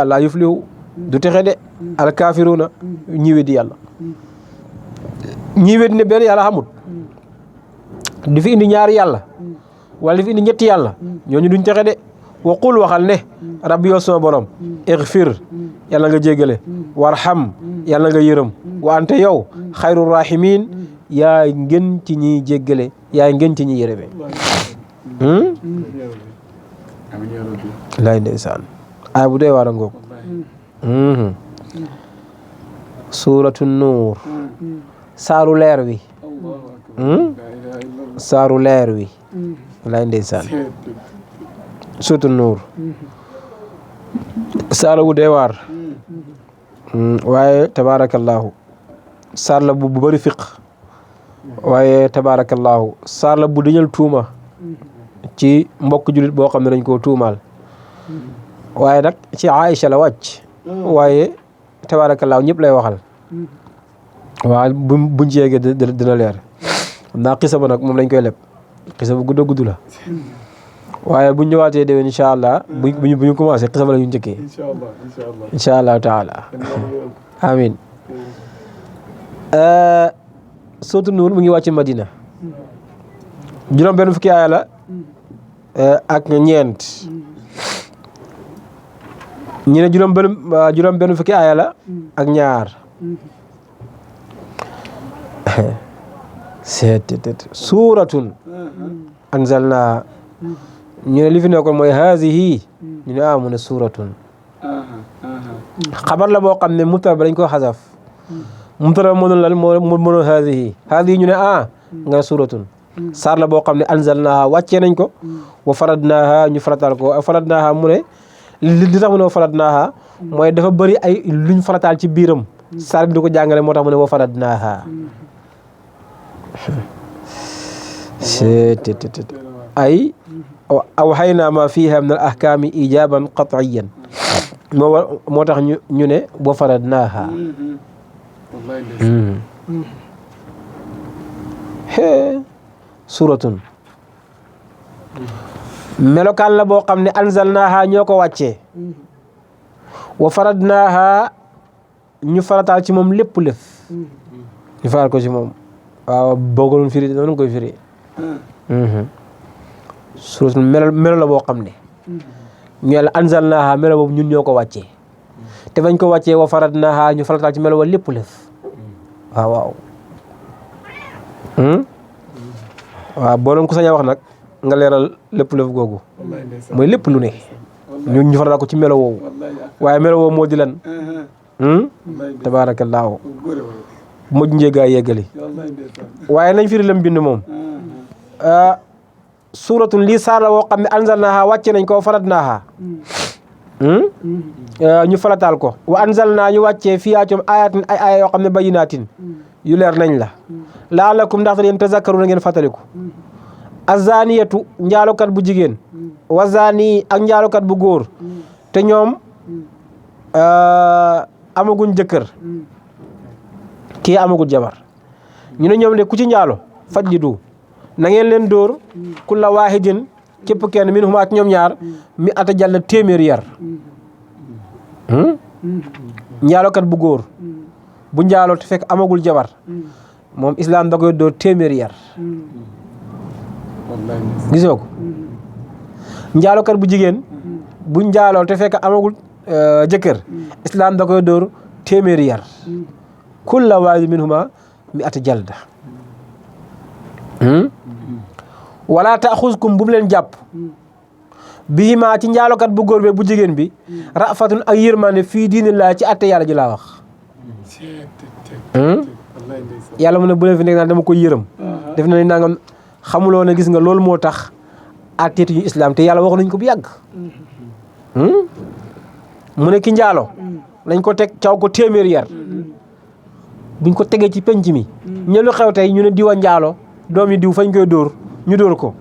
laa yuflihu du texe de alkaafiruuna ñi weddi yàlla ñi weddi ne benn yàlla xamut di fi indi ñaari yàlla wala di fi indi ñetti yàlla ñooñu duñ texe de wa qul waxal ne rabbi yow sama borom igfir yàlla nga jéggale warham yàlla nga yërëm wa ante yow xayru rahimin yaa ngeen ci ñi jéggale yaa ngeen ci ñi yërëme lay ndeysaan ay bu doy waar a ngoog suuratu nuur saaru leer wi saaru leer wi lay ndeysaan suuratu nuur saaru bu doy waar waaye tabaarakallaahu saar la bu bëri fiq waaye tabaarakallaahu saar la bu dañal tuuma ci mbokk julit boo xam ne dañ koo tuumaal waaye nag ci Aïcha la wàcc waaye tabaarakallaahu ñëpp lay waxal waaw buñ ci yeggee dina leer xam naa xisa ba nag moom lañ koy leb xisa bu gudd la waaye buñ ñëwaatee déwén incha allah buñu commencé xisa ba la ñu njëkkee incha allahu taala amin sootu nuur mu ngi wàcc Madina juróom benn fukki aaya la ak ñeent ñu ne juróom benn fukki aaya la ak ñaar suuratun anzalnaa ñu ne li fi nekkoon mooy hazihi ñu ne mu ne suuratun xabar la boo xam ne mubtada ba dañ ko xasaf mubtada moo doon lan moo doon hazihi ñu ne nga suuratun saar la boo xam ne anzalnaaha wàccee nañ ko wa faradnaaha ñu farataal ko faradnaaha mu ne li tax mu ne wa faradnaaha mooy dafa bëri ay luñ farataal ci biiram saar bi di ko jàngale moo tax mu ne wa faradnaaha ay awhaynaa maa fiihaa min al ahkaami ijaaban qat'iyyan moo tax ñu ne wa faradnaaha suuratun melokaan la boo xam ne anzalnaaha ñoo ko wàccee wa faradnaaha ñu farataal ci moom lépp lëf ñu faral ko ci moom waaw boo ko doon firi noonu koy firi suuratun melo la boo xam ne ñu la anzalnaaha melo boobu ñun ñoo ko wàccee te bañ ko wàccee wa faradnaaha ñu farataal ci melo wa lépp lëf waaw boo doon ko sañ a wax nag nga leeral lépp lëf googu mooy lépp lu ne ñu faral ko ci melo woowu waaye melo woowu moo di lan tabaarakallaahu mujj njéegaa yeggali waaye nañ firi lam bind moom suuratun lii saar la woo xam ne anzalnaaha wàcce nañ ko faradnaaha ñu farataal ko wa anzalnaa ñu wàccee fiihaa ci ayatin ay aaya yoo xam ne bayyinaatin yu leer nañ la laalakum ndaxte yéen tazakkaruuna ngeen fàttaliku azaniyatu njaalokat bu jigéen wa zani ak njaalokat bu góor te ñoom amaguñ jëkkër kii amagul jabar ñu ne ñoom de ku ci njaalo fajlidu na ngeen leen dóor kulla waahidin képp kenn min huma ak ñoom ñaar mi ata jàll téeméeri yar njaalokat bu góor bu njaaloo te fekk amagul jabar moom islam da koy dóor téeméeri yar gisoo ko njaalokat bu jigéen bu njaaloo te fekk amagul jëkkër islam da koy dóor téeméeri yar kulla waahidin minhuma mi ata jalda wala taaxuzkum bu mu leen jàpp bihimaa ci njaalokat bu góor bi bu jigéen bi rafatun ak yërmande fii diinillaahi ci atte yàlla ji laa wax yàlla mu ne bu leen fi nekk naan dama koy yërëm def na ne nangam xamuloo ne gis nga loolu moo tax atteetu ñu islam te yàlla wax nañ ko bu yàgg mu ne ki njaalo nañ ko teg caw ko téeméeri yar buñ ko tegee ci penc mi ñu lu xew tey ñu ne diwa njaalo doom yi diw fañ koy dóor ñu dóor ko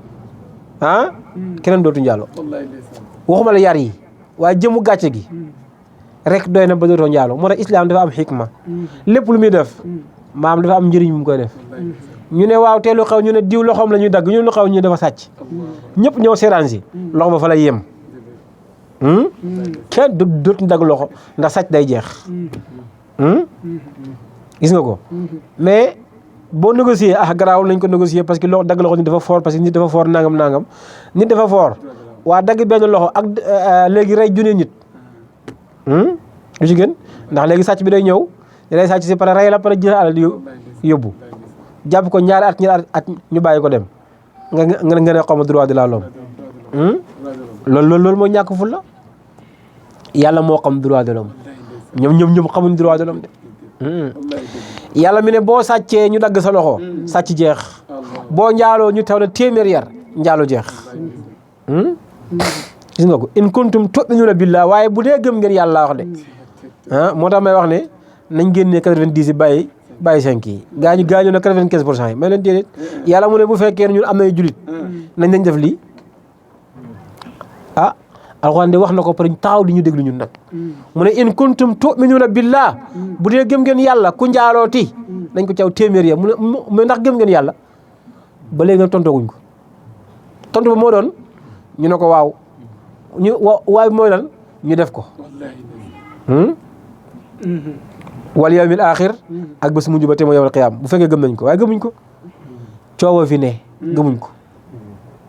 keneen dootu njaalo waxuma la yar yi waaye jëmu gàcce gi rek doy na ba dootoo njaalo moo tax islam dafa am xikma lépp lu muy def maam dafa am njëriñ bu mu koy def ñu ne waaw te lu xew ñu ne diw loxoom la ñuy dagg ñu ne lu xew ñu dafa sàcc ñëpp ñëw seeraan si loxo ba fa lay yem kenn dootu dagg loxo ndax sàcc day jeex gis nga ko mais boo négocier garaawul nañ ko négocier parce que loxo dagg loxo nit dafa fort parce que nit dafa fort nangam nit dafa fort waa dagg benn loxo ak léegi rey junne nit lu ci gën ndax léegi sàcc bi day ñëw day sàcc si pare rey la pare jël alal yóbbu jàpp ko ñaari at ñu bàyyi ko dem nga ne xaw ma droit de l'homme loolu moo ñàkk ful la yàlla moo xam droit de l'homme ñoom xamuñ droit de l'homme de yàlla mi ne boo sàccee ñu dagg sa loxo sàcc jeex boo njaaloo ñu taw na téeméer yar njaalo jeex gis nga ko in kuntum tu'minuna billah waaye bu dee gëm ngeen yàlla wax de moo tax may wax ne nañ génnee 90 yi bàyyi 5 yi gaañu na 95% yi may leen déedéet yàlla mu ne bu fekkee ñun am nay julit nañ def lii alxuraan de wax na ko pare taxaw di ñu déglu ñun nag mu ne in kuntum tu'minuna billah bu dee gëm ngeen yàlla ku njaalooti nañ ko caw téeméer ya mu ne ndax gëm ngeen yàlla ba léegi nag tontooguñ ko tontu ba moo doon ñu ne ko waaw waay mooy lan ñu def ko wal yawmil axir ak bés mujj ba te mooy yawmal qiyaam bu fekkee gëm nañ ko waaye gëmuñ ko coowa fi ne gëmuñ ko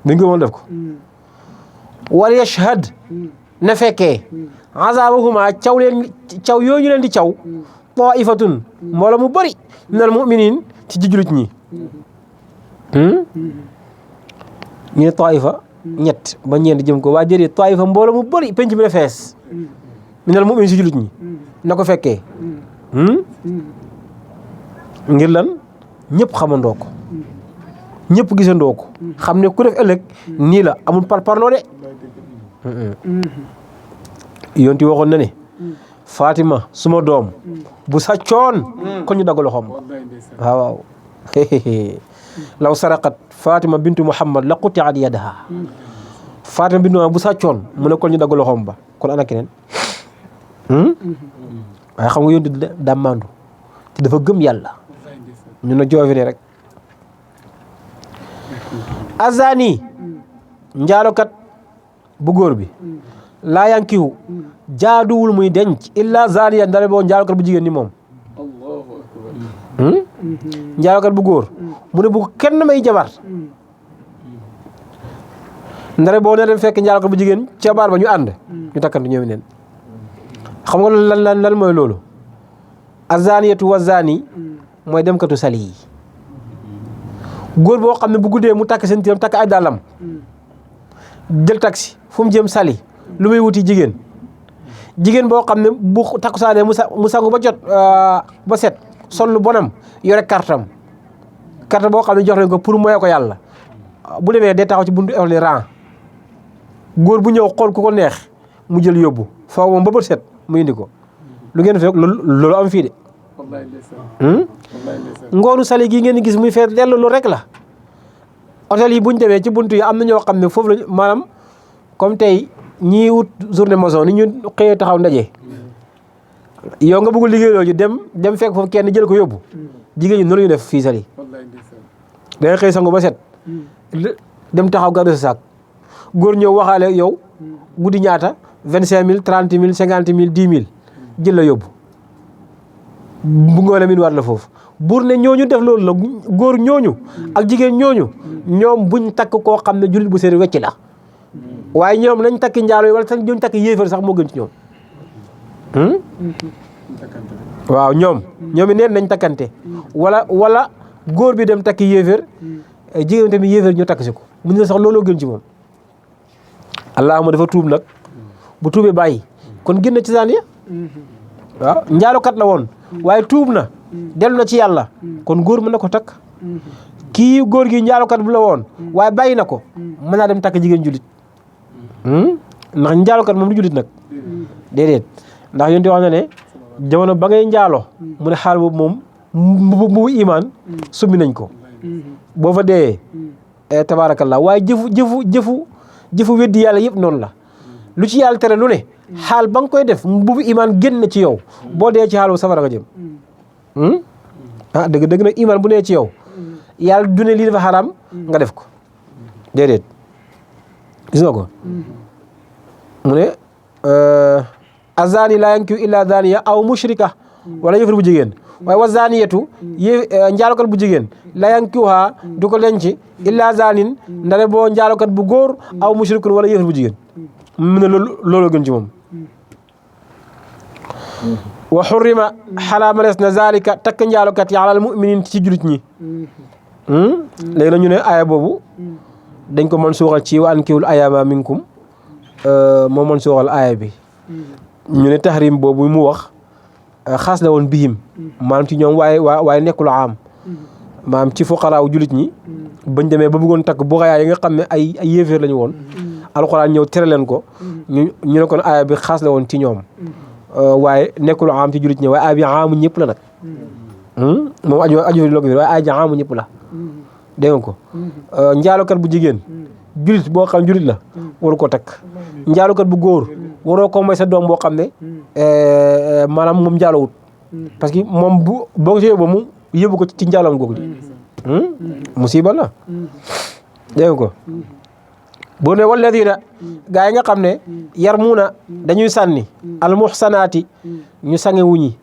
buñ gëmoon def ko wal yashhad na fekkee azaabahuma caw yooyu ñu leen di caw taifatun mbooloo mu bëri minal mu'minin ci julit ñi ñu ne taifa ñett ba ñeent jëm ko waa jëri taifa mbooloo mu bëri penc mi ne fees minal mu'minin ci julit ñi na ko fekkee ngir lan ñëpp xamandoo ko ñëpp gisandoo ko xam ne ku def ëllëg nii la amul parparloo de yonti waxoon na ne Fatima suma doom bu sàccoon kon ñu dagg loxoom waaw law saraqat Fatima bintu Muhammad la quti'at yadaha Fatima bintu Muhammad bu sàccoon mu ne kon ñu dagg loxoom ba kon ana keneen waaye xam nga yonti daa maandu te dafa gëm yàlla ñu na joofi ne rek azani njaalokat bu góor bi laa yankihu jaaduwul muy denc illa zaniya ndare boo njaalokat bu jigéen ni moom njaalokat bu góor mu ne bu kenn may jabar ndare boo ne dem fekk njaalokat bu jigéen ca baar ba ñu ànd ñu takkante ñoom neen xam nga lan mooy loolu azaniyatu wa zani mooy demkatu sali yi góor boo xam ne bu guddee mu takk seen tiram takk ay dàllam jël taxi fu mu jëm sali lu muy wuti jigéen boo xam ne bu takkusaanee mu sangu ba jot ba set sol lu bonam yore carte boo xam ne jox leen ko pour moye ko yàlla bu demee day taxaw ci buntu école rang góor bu ñëw xool ku ko neex mu jël yóbbu foofu moom ba bët set mu indi ko lu ngeen fekk loolu am fii de ngoonu sali gi ngeen gis muy feet dell lu rek la hôtel yi buñ demee ci buntu yi am na ñoo xam ne foofu la maanaam comme tey ñii wut journée maçon ni ñu xëyee taxaw ndaje yow nga bëgg liggéeyloo ji dem fekk foofu kenn jël ko yóbbu jigéen ñi noonu ñu def fii sali da ngay xëy sangu ba set dem taxaw gàddu sa saak góor ñëw waxaale yow guddi ñaata 25 000 30 000 50 000 10 000 jël la yóbbu bu ngoone min war la foofu buur ne ñooñu def loolu la góor ñooñu ak jigéen ñooñu ñoom buñ takk koo xam ne jullit bu seeri wecc la waaye ñoom nañ takki njaalo yi wala sax ñooñu takk yéefar sax moo gën ci ñoom waaw ñoom it neen nañ takkante wala góor bi dem takki yéefar jigéen tamit yéefar ñu takk si ko mu ne sax looloo gën ci moom allahuma dafa tuub nag bu tuubee bàyyi kon génn ci saan ya waaw njaalokat la woon waaye tuub na dellu na ci yàlla kon góor mën na ko takk kii góor gi njaalokat bu la woon waaye bàyyi na ko mën naa dem takk jigéen julit ndax njaalokat moom du julit nag déedéet ndax yonent wax na ne jamono ba ngay njaalo mu ne xaal boobu moom mu imaan summi nañ ko boo fa dee tabaarakallah waaye jëfu weddi yàlla yëpp noonu la lu ci yàlla tere lu ne xaal ba nga koy def bu imaan génn na ci yow boo dee ci xaal bu safara nga jëm dëgg nag imaan bu nee ci yow yàlla du ne lii dafa xaraam nga def ko déedéet gis nga ko mu ne azani laa yankihu illa zaniya aw mushrika wala yëfar bu jigéen waaye wa zaniyatu njaalokat bu jigéen la yankihuha du ko denc illa zanin ndare boo njaalokat bu góor aw mushrikun wala yëfar bu jigéen mu ne loolu gën ci moom wa xurrima xaraamalees na zalika takk njaalokat yi alal muminin ci julit ñi léegi nag ñu ne aaya boobu dañ ko mën suuxal ci wa ankihul ayaama minkum moo mën suuxal aaya bi ñu ne tahrim boobu mu wax xaas la woon bihim maanaam ci ñoom waaye nekkul am maanaam ci fuqaraaw julit ñi bañ demee ba bëggoon takk buxayaa yi nga xam ne ay yéeféer lañu woon alxuraan ñëw tere leen ko ñu ne kon aaya bi xaas la woon ci ñoom waaye nekkul am ci julit ñi waaye aaya bi amu ñëpp la nag moom aju loo ko fi waaye aaya ji amu ñëpp la dégg nga ko njaalokat bu jigéen julit boo xam julit la waru ko takk njaalokat bu góor waroo ko may sa doom boo xam ne maanaam moom njaalowut parce que moom boo ko si yóbbu mu yóbbu ko ci njaaloom googu musiba la dégg nga ko boo ne walladina gaa yi nga xam ne yarmuuna dañuy sànni almuhsanaati ñu sange wuñi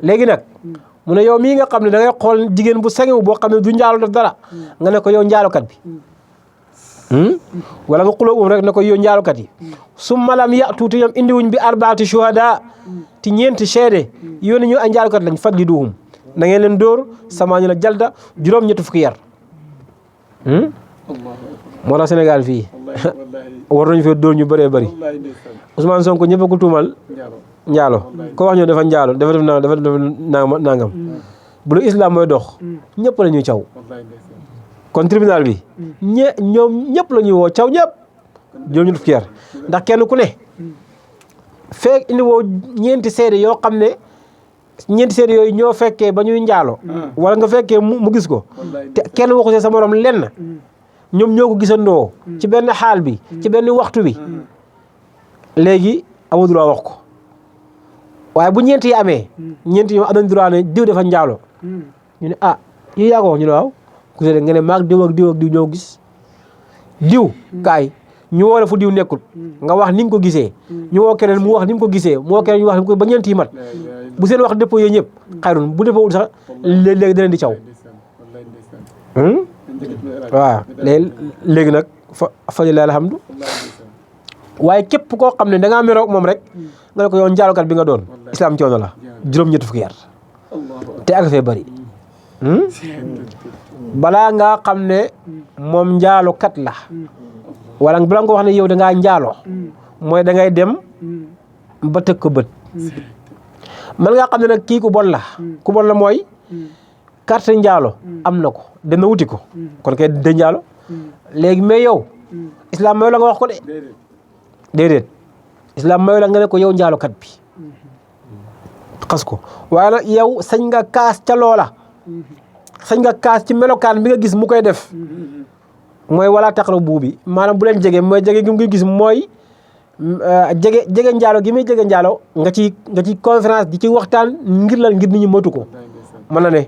léegi nag mu ne yow mii nga xam ne da ngay xool jigéen bu sangewu boo xam ne du njaalo def dara nga ne ko yow njaalokat bi wala nga xuloo rek ne ko yow njaalokat yi summa lam ya'tu ñoom indiwuñ bi arbaati shuhada ti ñeenti seede yow ñu ay njaalokat lañ fajliduhum na ngeen leen dóor samaani la jalda juróom ñetti fukki yar moo tax Sénégal fii war nañu fee dóor ñu bëree bëri Ousmane Sonko ñëpp a ko tuumal njaalo ko wax ñoo dafa njaalo dafa def nangam bu lu islam mooy dox ñëpp la ñuy caw kon tribunal bi ñoom ñëpp la ñuy woo caw ñëpp juróom ñetti fukki yar ndax kenn ku ne feek indi woo ñeenti seede yoo xam ne ñeenti seede yooyu ñoo fekkee ba ñuy njaalo wala nga fekkee mu gis ko te kenn waxu see sa morom lenn ñoom ñoo ko gisandoo ci benn xaal bi ci benn waxtu bi léegi amoo droit wax ko waaye bu ñeenti yi amee ñeenti ñoom am nañ droit ne diw dafa njaalo ñu ne yow yaa ko wax ñu ne waaw ku seede nga ne maag diw ak diw ak diw ñoo gis diw kaay ñu woo la fu diw nekkul nga wax ni nga ko gisee ñu woo keneen mu wax ni mu ko gisee mu woo keneen ñu wax ni mu ko ba ñeenti yi mat bu seen wax dépôt yooyu ñëpp xayrun bu dépôt wul sax léegi da leen di caw waaw léegi nag falilahi alhamdu waaye képp koo xam ne da ngaa meroo moom rek nga ne ko yow njaalokat bi nga doon islam coono la juróom-ñetti fukki yar te ak fee bëri balaa ngaa xam ne moom njaalokat la wala balaa nga wax ne yow da ngaa njaalo mooy da ngay dem ba tëg ko bët man ngaa xam ne nag kii ku bon la mooy carte njaalo am na ko dem na wuti ko kon kay de njaalo léegi mais yow islam mayu la nga wax ko de déedéet islam mayu la nga ne ko yow njaalokat bi xas ko waaye nag yow sañ nga kaas ca loola sañ nga kaas ci melokaan bi nga gis mu koy def mooy wala taqrabu bi maanaam bu leen jege mooy jege gi mu ngi gis mooy jege njaalo gi muy jege njaalo nga ci conférence di ci waxtaan ngir lan ngir nit ñi moytu ko mën na ne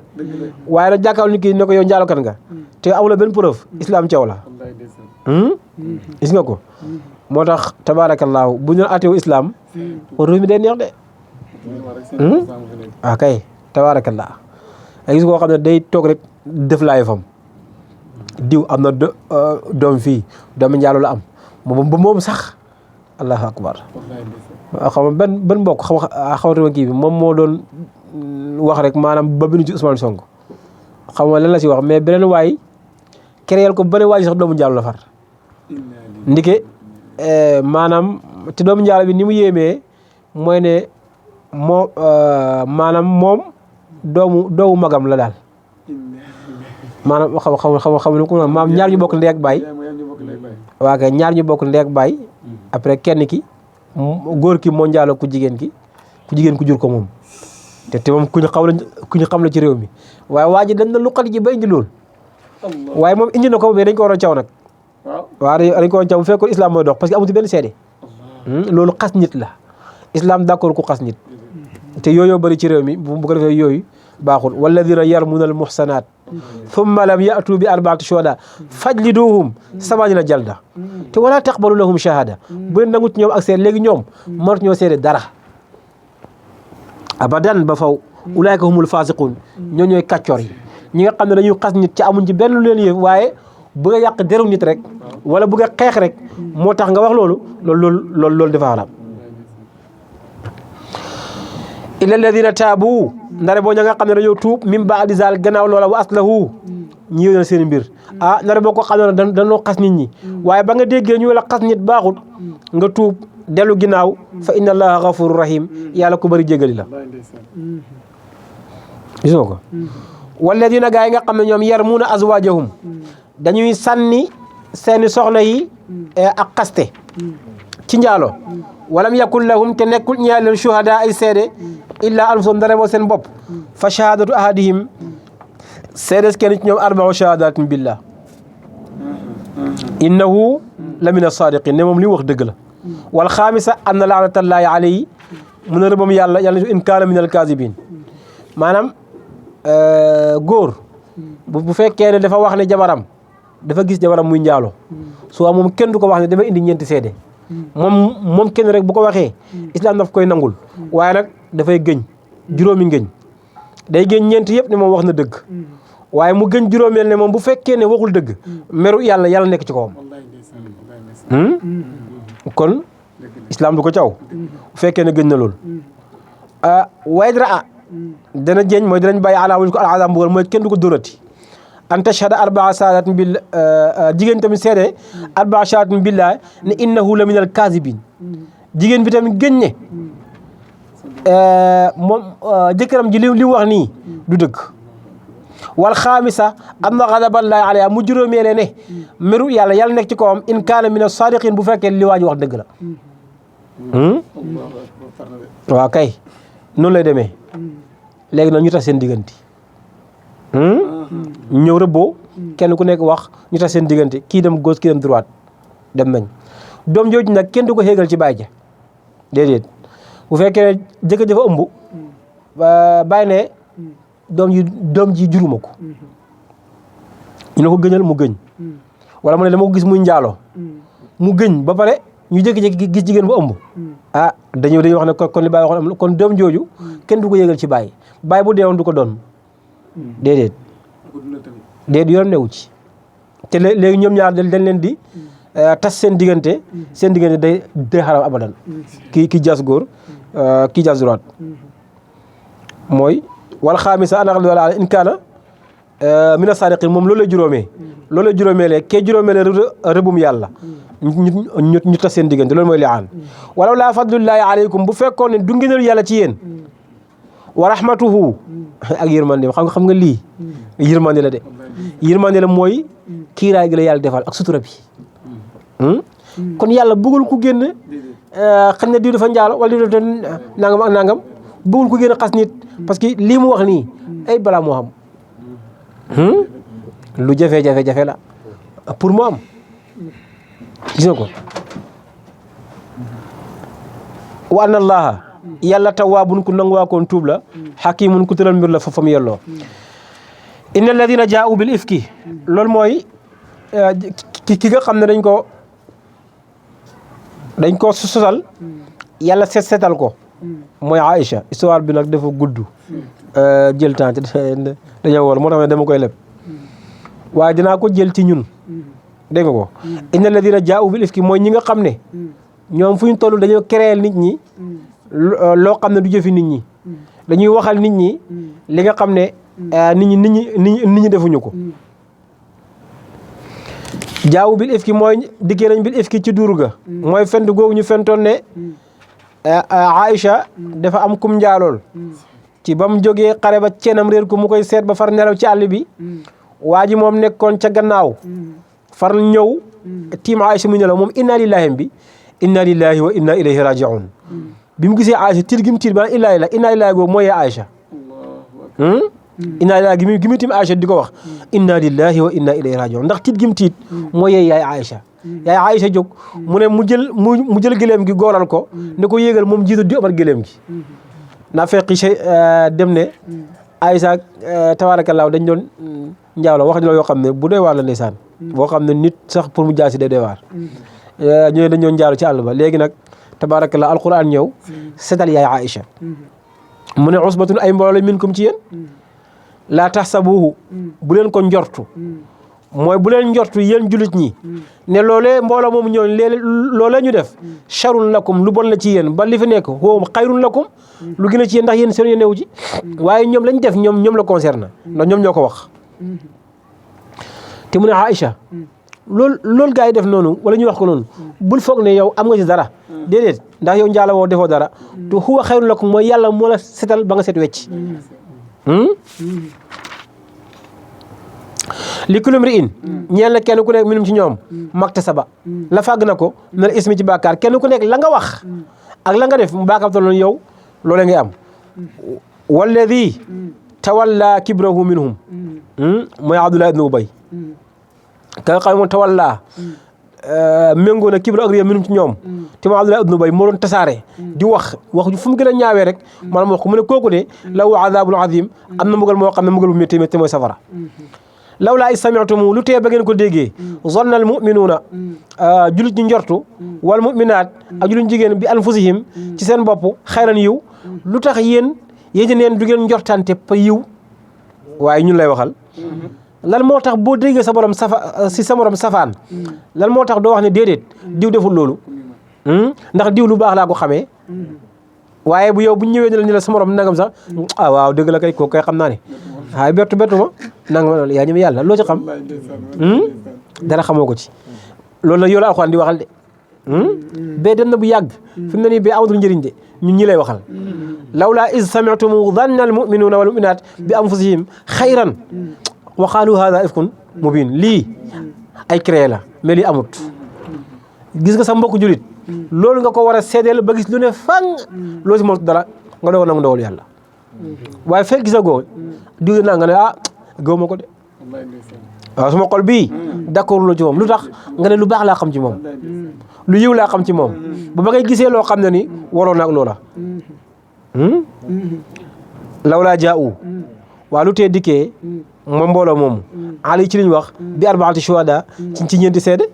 waaye nag jàkkaarloo nit ki ne ko yow njaalokat nga te amuloo benn preuve islam ceew la gis nga ko moo tax tabaarakallaahu bu ñu atewu islam réew mi day neex de kay tabaarakallaa ay gis koo xam ne day toog rek def laay fam diw am na doom fii doomi njaalo la am moom sax allahu akbar xam nga benn mbokk xawatuma kii bi moom moo doon wax rek maanaam ba binu ci Ousmane Sonko xam nga lan la ci wax mais beneen waay créel ko beneen waay sax doomu njaalo la far ndike maanaam te doomu njaalo bi ni mu yéemee mooy ne maanaam moom doomu magam la daal maanaam xam ne ko maam ñaar ñu bokk ndey ak baay waa kay ñaar ñu bokk ndey ak baay après kenn ki góor ki moo njaaloo ku jigéen ku jur ko moom te moom ku ñu xam la ci réew mi waaye waa ji dañ na luqat ji ba indi lool waaye moom indi na ko mais dañ ko war a caw nag waaw dañ ko war a caw bu fekkoon islam mooy dox parce que amu ci benn seede loolu xas nit la islam d'accord ku xas nit te yooyu bëri ci réew mi bu ko defee yooyu baaxul walladina yarmuna al muhsanat thumma lam ya'tu bi arba'ati shuhada fajliduhum samaanina jalda te wala taqbalu lahum shahada bu leen nangu ci ñoom ak seede léegi ñoom mënatu ñoo seede dara abadan ba faw ulaayka humul fasiqun ñoo ñooy kàccoor yi ñi nga xam ne dañuy xas nit ci amuñ ci benn lu leen yëf waaye bëgg a yàq deru nit rek wala bëgg a xeex rek moo tax nga wax loolu dafa xaraam illa alladina taabu ndare boo ña nga xam ne dañoo tuub min ba'di zaal gannaaw loola wa aslahu ñi yëw na seen mbir ndare boo ko xam ne dañoo xas nit ñi waaye ba nga déggee ñu la xas nit baaxut nga tuub dellu ginnaaw fa inna allaha ghafurur rahim yàlla ku bëri jégali la gis nga ko walladina gaa yi nga xam ne ñoom yarmuuna azwaajahum dañuy sànni seeni soxna yi ak xaste ci njaalo walam yakun lahum te nekkul ñaar leen shuhada ay seede illa anfusum dara moo seen bopp fa shahadatu ahadihim seedes kenn ci ñoom arba'u shahadatin billah innahu la min as-sadiqin ne moom li wax dëgg la wal xaamisa anna laanatallahi alayhi mun a rëbam yàlla in kaana min al-kaazibin maanaam góor bu fekkee ne dafa wax ne jabaram dafa gis jabaram muy njaalo soo moom kenn du ko wax ne dafa indi ñeenti seede moom kenn rek bu ko waxee islam daf koy nangul waaye nag dafay gëñ juróomi ngëñ day gëñ ñeenti yëpp ne moom wax na dëgg waaye mu gëñ juróomeel ne moom bu fekkee ne waxul dëgg meru yàlla nekk ci kawam kon islam du ko caw bu fekkee ne gëñ na loolu waydra dana jeeñ mooy danañ bàyyi ala wuñ ko al azab mbugal mooy kenn du ko dóorati an tashhada arbaa shahadatin billah jigéen tamit seede arbaa shahadatin billah ne innahu la min al kaazibin jigéen bi tamit gëñ ne moom jëkkëram ji li wax nii du dëgg wal xaamisa anna ghadaballahi alayha mu juróomeele ne meru yàlla nekk ci kawam in kaana min as-saadiqin bu fekkee li waa ji wax dëgg la waaw kay noonu lay demee léegi nag ñu tax seen diggante ñëw rëbboo kenn ku nekk wax ñu tax seen diggante kii dem gauche kii dem droite dem nañ doom jooju nag kenn du ko xéegal ci baay ja déedéet bu fekkee jëkkër dafa ëmb bàyyi ne doom ji juruma ko ñu ne ko gëñal mu gëñ wala mu ne dama ko gis muy njaaloo mu gëñ ba pare ñu jékki-jékki gis jigéen bu ëmb dañuy wax ne kon li baay waxoon kon doom jooju kenn du ko yéegal ci baay bu deewoon du ko doon déedéet yoon newu ci te léegi ñoom ñaar dañ leen di tas seen diggante day xaram abadan kii jaas góor kii jaas droite mooy wal xaamisa anna ghadaballahi in kaana mina saadiqin moom loolu lay juróomee lee kee juróomee rëbbum yàlla ñu tas seen diggante loolu mooy li'aan walaw laa fadlullahi alaykum bu fekkoon ne du ngëneelu yàlla ci yéen wa rahmatuhu ak yërmande xam nga lii yërmande la de yërmande la mooy kiiraay gi la yàlla defal ak sutura bi kon yàlla bëggul ku génn xañ na diw dafa njaalo wala diw dafa nangam ak nangam bëggul ku génn xas nit parce que lii mu wax nii ay balaa moo xam lu jafe-jafe la pour mu am gis nga ko wa anna allaha yàlla tawwaabun ku nangu waa koon tuub la hakiimun ku tëral mbir la fa fam yelloo inna alladina jaa'u bil ifki loolu mooy ki nga xam ne dañ ko sosal yàlla seetal ko mooy Aïcha histoire bi nag dafa gudd jël temps dañoo war moo tax ne dama koy leb waaye dinaa ko jël ci ñun dégg nga ko inna alladina jaa'u bil ifki mooy ñi nga xam ne ñoom fu ñu toll dañoo créer nit ñi loo xam ne du jëfi nit ñi dañuy waxal nit ñi li nga xam ne nit ñi defuñu ko jaawu bil ifki mooy dikkee nañ bil ifki ci duur ga mooy fent googu ñu fentoon ne Aïcha dafa am kum njaalool ci ba mu jógee xare ba ceenam réer ko mu koy seet ba far nelaw ci àll bi waa ji moom nekkoon ca gannaaw far ñëw tiim Aïcha mu nelaw moom inna lillahi bi inna lillahi wa inna ilayhi raji'un bi mu gisee Aïcha tiit gi mu tiit ba inna lillahi boobu mooy Aïcha inna lillahi gi mu tiim Aïcha di ko wax inna lillahi wa inna ilayhi raji'un ndax tiit gi mu tiit mooy yaay Aïcha yaay Aïcha jóg mu ne mu jël gëléem gi gooral ko ne ko yéegal moom jiitu di omat gëléem gi naa fekk dem ne Aïcha tabaarakallaahu dañ doon njaaw wax la yoo xam ne bu doy waar la ndeysaan boo xam ne nit sax pour mu jaasi day doy waar ñu ne dañ doon njaalu ci àll ba léegi nag tabaarakallaahu alquran ñëw setal yaay Aïcha mu ne usbatun ay mbooloo minkum ci yéen laa taxsabuhu bu leen ko njortu mooy bu leen njortu yéen julit ñi ne loolee mbooloo moomu ñëw loolee ñu def charun lakum lu bon la ci yéen ba li fi nekk huwa xayrun lakum lu gën a ci yéen ndax yéen seen yoon newu ci waaye ñoom lañ def ñoom la concerne ndax ñoom ñoo ko wax te mu ne Aïcha loolu gaa yi def noonu wala ñu wax ko noonu bul foog ne yow am nga ci dara déedéet ndax yow njaala woo defoo dara te huwa xayrun lakum mooy yàlla moo la setal ba nga set wecc li kulli mri'in ñeel na kenn ku nekk minum ci ñoom maktasaba la fàgg na ko na la ismi ci bàkkaar kenn ku nekk la nga wax ak la nga def mu bàkkaar tolloon yow loolee ngay am walladi tawalla kibrahu minhum mooy Abdullah ibn Ubay ka nga xam ne moom tawalla méngoo na kibra ak réew minum ci ñoom te moom Abdullah ibn Ubay moo doon tasaare di wax fu mu gën a ñaawee rek maanaam wax ko mu ne kooku de lahu azabun azim am na mbugal moo xam ne mbugal bu métti métti mooy safara lawlaa is sami'tumu lu tee ba ngeen ko déggee zanna al mu'minuuna julit ñi njortu wal mu'minaat ak julit jigéen bi anfusihim ci seen bopp xayran yiw lu tax yéen neen du ngeen njortante pa yiw waaye ñun lay waxal lan moo tax boo déggee sa borom sa morom safaan lan moo tax doo wax ne déedéet diw deful loolu ndax diw lu baax laa ko xamee waaye bu yow bu ñëwee ne la sa morom nangam sax waaw dëgg la kay kooku kay xam naa ne waaye bettu ma nangam yaa ñëme yàlla loo ci xam dara xamoo ko ci loolu nag yow la alxuraan di waxal de bee dem na bu yàgg fi mu ne nii bee amatul njëriñ de ñun ñi lay waxal lawlaa iz sami'tumu dhanna al mu'minuuna wal mu'minaat bi anfusihim xayran wa qaalu haadha ifkun mubiin lii ay créé la mais lii amut gis nga sa mbokku julit loolu nga ko war a seedeel ba gis lu ne fang loo si moom dara nga doog a nangu ndogalu yàlla waaye fekk gisagoo diw naa nga ne gaw ma ko de waaw suma xol bii d'accord la ci moom lu tax nga ne lu baax laa xam ci moom lu yiw laa xam ci moom ba ba ngay gisee loo xam ne ni waroon naag loola lawlaa jaa'u waa lu tee dikkee moom mbooloo moomu ali ci liñ wax bi arbaati shuhada ci ñeenti seede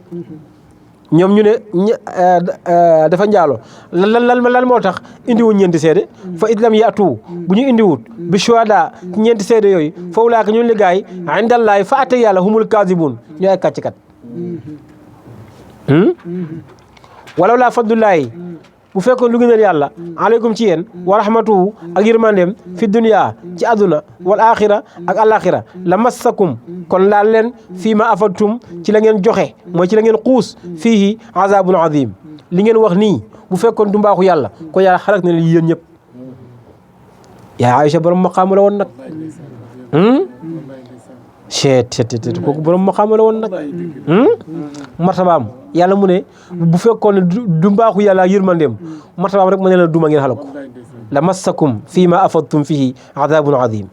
ñoom ñu ne dafa njaalo lan moo tax indiwuñ ñeenti seede fa islam yaatu bu ñu indiwut bi shuhada ci ñeenti seede yooyu fa ulaaka ñun li gaay indallahi fa atte yàlla humul kaazibun ñooy ay kàccikat walaw laa fadlullahi bu fekkoon lu gënal yàlla aleykum ci yéen wa rahmatuhu ak yërmandeem fi dunya ci àdduna wal axira ak alaxira la massakum kon laal leen fii ma afadtum ci la ngeen joxe mooy ci la ngeen xuus fiihi azabun azim li ngeen wax nii bu fekkoon du mbaaxu yàlla ko yàlla xalak na leen yéen ñëpp yaa Aïcha borom maqaama la woon nag ceet kooku borom maqaama la woon nag martabaam yàlla mu ne bu fekkoon ne du mbaaxu yàlla ak yërmandeem martabaam rek ma ne la duma ngeen xalaku la massakum fii ma afadtum fihi azabun azim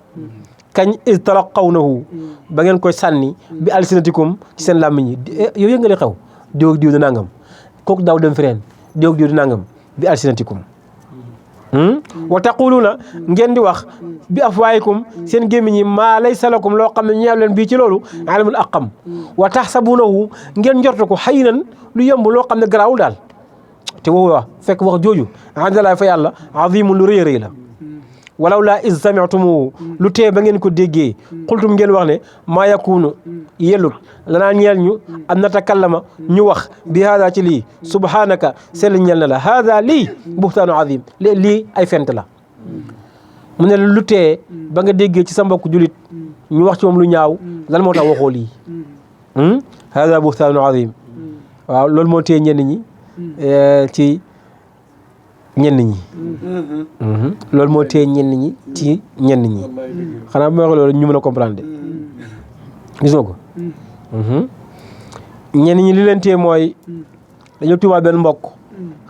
kañ iz talaqawnahu ba ngeen koy sànni bi alsinatikum ci seen làmmiñ yi yow yëg nga li xew diw ak diw di nangam kooku daaw dem fireen diw ak diw di nangam bi alsinatikum wa taquluna ngeen di wax bi afwaayikum seen gémmiñ yi maa laysa lakum loo xam ne ñeew leen bii ci loolu alimul aqam wa taxsabunahu ngeen njortu ko hayyinan lu yomb loo xam ne garaawul daal te woowu wax fekk wax jooju indallaahi fa yàlla azimun lu rëy a rëy la walaw laa iz sami'tumuhu lu tee ba ngeen ko déggee xultum ngeen wax ne maa yakunu yellut lanaa ñeel ñu an natakallama ñu wax bi haada ci lii subhanaka sell ñeel na la haada lii buxtaanu azim lii ay fent la mu ne lu tee ba nga déggee ci sa mbokk julit ñu wax ci moom lu ñaaw lan moo tax waxoo lii haada buxtaanu azim waaw loolu moo tee ñenn ñi ci ñenn ñi loolu moo téye ñenn ñi ci ñenn ñi xanaa bu ma waxee loolu ñu mën a comprendre de gis nga ko ñenn ñi li leen téye mooy dañoo tuumaal benn mbokk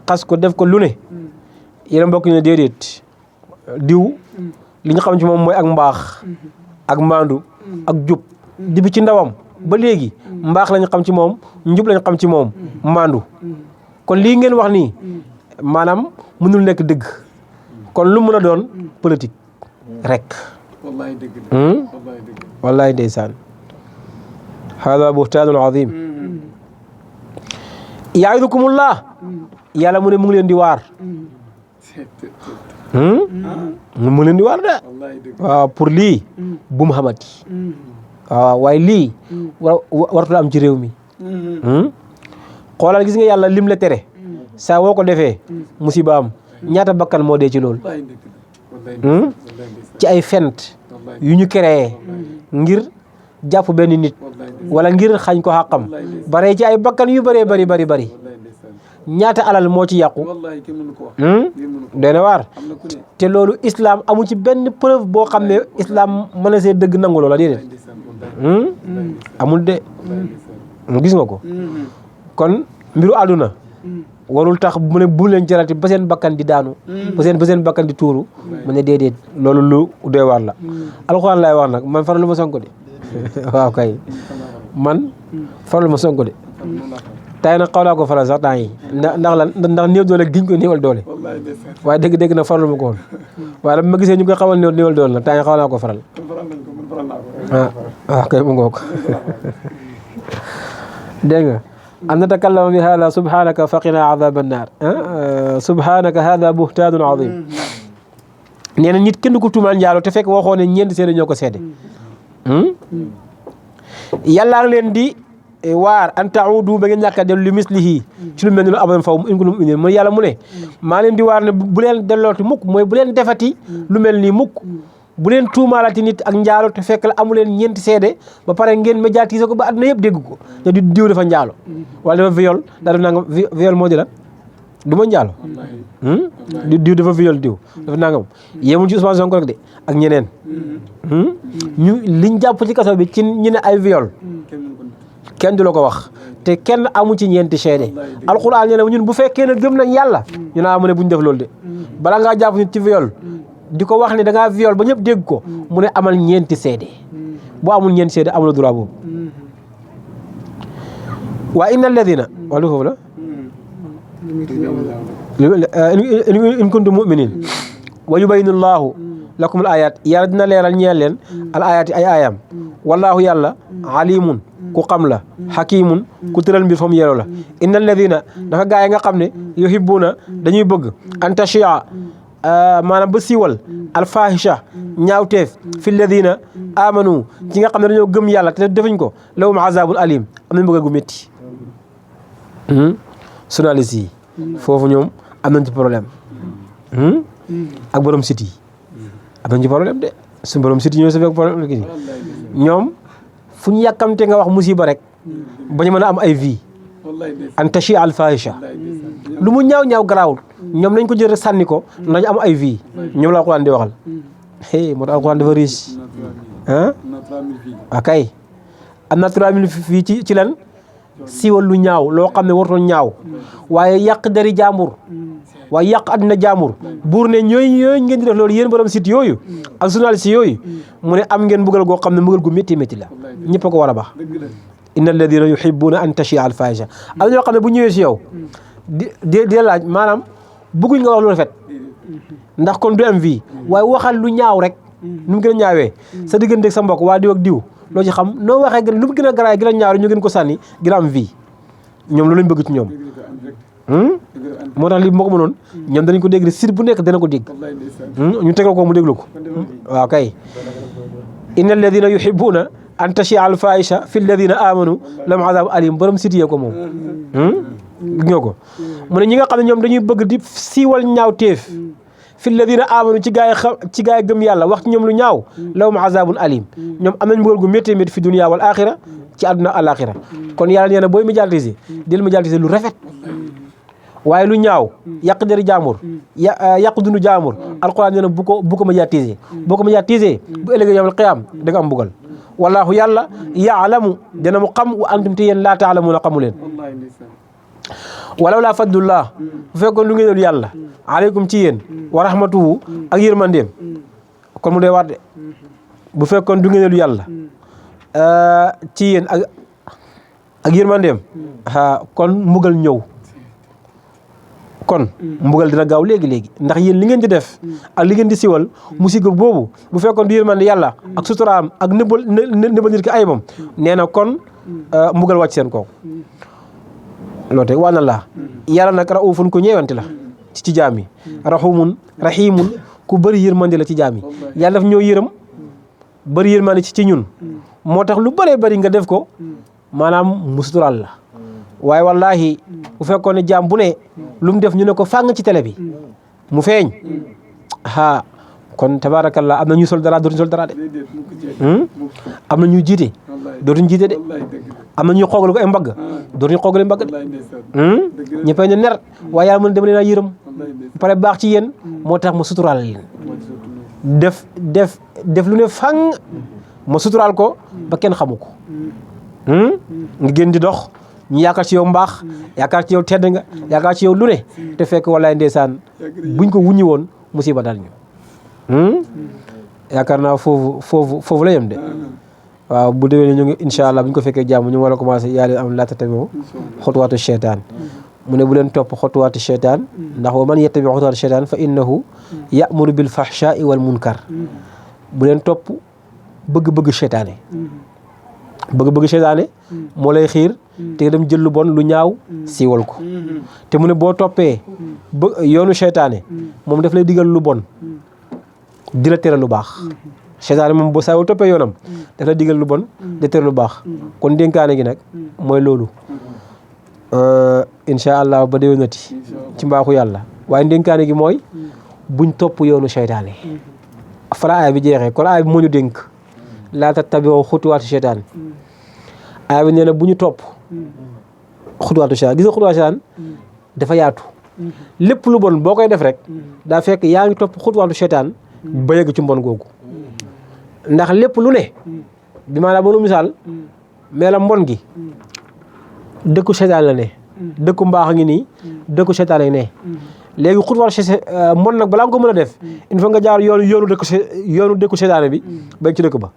xas ko def ko lu ne yeneen mbokk ñu ne déedéet diw li ñu xam ci moom mooy ak mbaax ak maandu ak jub dibi ci ndawam ba léegi mbaax lañ xam ci moom njub lañ xam ci moom maandu kon lii ngeen wax nii maanaam mënul nekk dëgg kon lu mën a doon politique rek wallahi ndeysaan hada buhtaanun azim yaidukumullah yàlla mu ne mu ngi leen di waar mu ngi leen di waar de waaw pour lii bu mu xamati waaw waaye lii wartul am ci réew mi xoolal gis nga yàlla lim la tere saa woo ko defee musiba am ñaata bakkan moo dee ci loolu ci ay fent yu ñu créé ngir jàpp benn nit wala ngir xañ ko xàqam bare ci ay bakkan yu bëree bari ñaata alal moo ci yàqu doy na waar te loolu islam amu ci benn preuve boo xam ne islam mën na see dëgg nangu loola déedéet amul de gis nga ko kon mbiru àdduna warul tax mu ne bu leen jarati ba seen bakkan di daanu ba seen bakkan di tuuru mu ne déedéet loolu lu doy waar la alxuraan laay wax nag man faralu ma Sonko de waaw kay man faralu ma Sonko de tay nag xaw naa ko faral sax temps yi ndax néew doole giñ ko néewal doole waaye dégg nag faralu ma ko woon waaye ma gisee ñu koy xamal néewal doole nag temps yi xaw naa ko faral waaw kay mu ngoog dégg nga an natakallama bi hada subhanaka faqina adhaba annar subhanaka hada buhtaanun azim nee na nit kenn du ko tuumaal njaalo te fekk waxoo ne ñeenti seede ñoo ko seede yàllaa leen di waar an ta'udu ba ngeen ñàkk a dellu li mislihi ci lu mel ni lu abadan faw in kuntum mu'minin mooy yàlla mu ne maa leen di waar ne bu leen dellooti mukk mooy bu leen defati lu mel nii mukk bu leen tuumaalati nit ak njaalo te fekk la amu leen ñeenti seede ba pare ngeen médiatiser ko ba àdduna yëpp dégg ko te di diw dafa njaalo wala dafa viol daa def nangam viol moo di la du ma njaalo diw dafa viol diw dafa nangam yemul ci Ousmane Sonko rek de ak ñeneen ñu liñ jàpp ci kaso bi ci ñu ne ay viol kenn du la ko wax te kenn amu ci ñeenti seede alxuraan nee na ñun bu fekkee ne gëm nañ yàlla ñu naa mu ne buñ def loolu de bala ngaa jàpp nit ci viol di ko wax ne da ngaa viol ba ñëpp dégg ko mu ne amal ñeenti seede boo amul ñeenti seede amul droit boobu waa inna alladina wala foofu la in kuntum mu'minin wa yubayinu llahu lakum al ayat yàlla dina leeral ñeel leen al ayat ay ayam wallahu yàlla alimun ku xam la hakimun ku tëral mbir fa mu yeloo la inna alladina dafa gaa yi nga xam ne yuhibbuna dañuy bëgg an tashia maanaam ba siiwal alfahisha ñaawteef fi alladina amanu ci nga xam ne dañoo gëm yàlla te defuñ ko lahum azabun alim am nañ bëgg gu métti journaliste yi foofu ñoom am nañ ci problème ak borom site yi am nañ ci problème de suñu borom site yi ñoo sa fekk problème ki ñoom fu ñu yàkkamte nga wax musiba rek ba ñu mën a am ay vie an tashi alfahisha lu mu ñaaw garaawul ñoom nañ ko jël sànni ko nañ am ay vie ñoom la alxuraan di waxal moo tax alxuraan dafa riche akay am na 3000 fii ci lan siiwal lu ñaaw loo xam ne wartoon ñaaw waaye yàq dari jaambur waaye yàq àddina jaambur buur ne ñooyu ngeen di def loolu yéen borom site yooyu ak journaliste yooyu mu ne am ngeen mbugal goo xam ne mbugal gu métti métti la ñëpp a ko war a baax inna alladina yuhibbuna an tashia alfahisha am na ñoo xam ne bu ñëwee si yow di laaj maanaam bëgguñ nga wax lu rafet ndax kon du am vie waaye waxal lu ñaaw rek nu mu gën a ñaawee sa diggante ak sa mbokk waa diw ak diw loo ci xam noo waxee gën lu mu gën a garaay gën a ñaaw rek ñu gën ko sànni gën a am vie ñoom loolu lañ bëgg ci ñoom moo tax lii moo ko mënoon ñoom danañ ko dégg site bu nekk dana ko dégg ñu tegal ko mu déglu ko waaw kay inna alladina yuhibbuna an tashia alfahisha fi alladina amanu lahum azabun alim borom site yee ko moom gis nga ko mu ne ñi nga xam ne ñoom dañuy bëgg di siiwal ñaaw teef fi alladina amanu ci gaa yi gëm yàlla wax ci ñoom lu ñaaw lahum azabun alim ñoom am nañ mbugal gu métti métti fi dunya wal axira ci àdduna al axira kon yàlla nee na booy médiatiser del médiatiser lu rafet waaye lu ñaaw yàq deri jaamur yàq dundu jaamur alquran nee na bu ko médiatiser boo ko médiatiser bu ëllëgee yawmal qiyaam da nga am mbugal wallahu yàlla yaalamu dina mu xam wa antum te yéen laa taalamuuna xamu leen walaw laa fadlullah bu fekkoon lu ngeenelu yàlla aleykum ci yéen wa rahmatuhu ak yërmandeem kon mu doy war de bu fekkoon du ngeenelu yàlla ci yéen ak yërmandeem kon mbugal ñëw kon mbugal dina gaaw léegi ndax yéen li ngeen di def ak li ngeen di siwal musiba boobu bu fekkoon du yërmande yàlla ak suturaam ak nëbbal nit ki ayibam nee na kon mbugal wàcc seen kaw loolu tey waana la yàlla nag raufun ku ñeewante la ci jaam yi rahimun ku bëri yërmande la ci jaam yi yàlla daf ñoo yërëm bëri yërmande ci ñun moo tax lu bëree bëri nga def ko maanaam mu suturaal la waaye wallahi bu fekkoon ne jaam bu ne lu mu def ñu ne ko fàng ci télé bi mu feeñ kon tabarakallah am na ñuy sol dara dootuñ sol dara de am na ñuy jiite dootuñ jiite de am na ñuy xoogal ko ay mbagg dootuñ xoogal mbagg de ñëppay ne ner waaye yàlla mën a dem leen a yërëm pare baax ci yéen moo tax ma suturaal leen def lu ne fàng ma suturaal ko ba kenn xamu ko nga gën di dox ñu yaakaar ci yow mbaax yaakaar ci yow tedd nga yaakaar ci yow lu ne te fekk wallaay ndeysaan buñ ko wuññi woon musiba dal ñu yaakaar naa foofu la yem de waaw bu déwee ñu ngi incha allah bu ñu ko fekkee jàmm ñu war a commencé yàlla am laata tamit xotuwaatu cheytaan mu ne bu leen topp xotuwaatu cheytaan ndax wa man yettabi xotuwaatu cheytaan fa innahu ya'muru bil fahsha'i wal munkar bu leen topp bëgg-bëgg cheytaane bëgg-bëgg cheytaane moo lay xiir te dem jël lu bon lu ñaaw siiwal ko te mu ne boo toppee yoonu cheytaane moom daf lay digal lu bon di la tere lu baax cheytaane moom boo saa yoo toppee yoonam daf lay digal lu bon di tere lu baax kon dénkaane gi nag mooy loolu incha allah ba déwénati ci mbaaxu yàlla waaye dénkaane gi mooy buñ topp yoonu cheytaane fala aaya bi jeexee kon aaya bi moo ñu dénk laa tattabi'u xutuwaati cheytaan aaya bi nee na bu ñu topp xutuwaatu cheytaan gis nga xutuwaatu cheytaan dafa yaatu lépp lu bon boo koy def rek daa fekk yaa ngi topp xutuwaatu cheytaan ba yegg ci mbon googu ndax lépp lu ne bi maanaam mënu misaal mais la mbon gi dëkku cheytaan la ne dëkku mbaax a ngi nii dëkku cheytaan a ngi ne léegi xutuwaatu mbon nag balaa nga ko mën a def il faut nga jaar yoonu dëkku cheytaan bi ba ci dëkk ba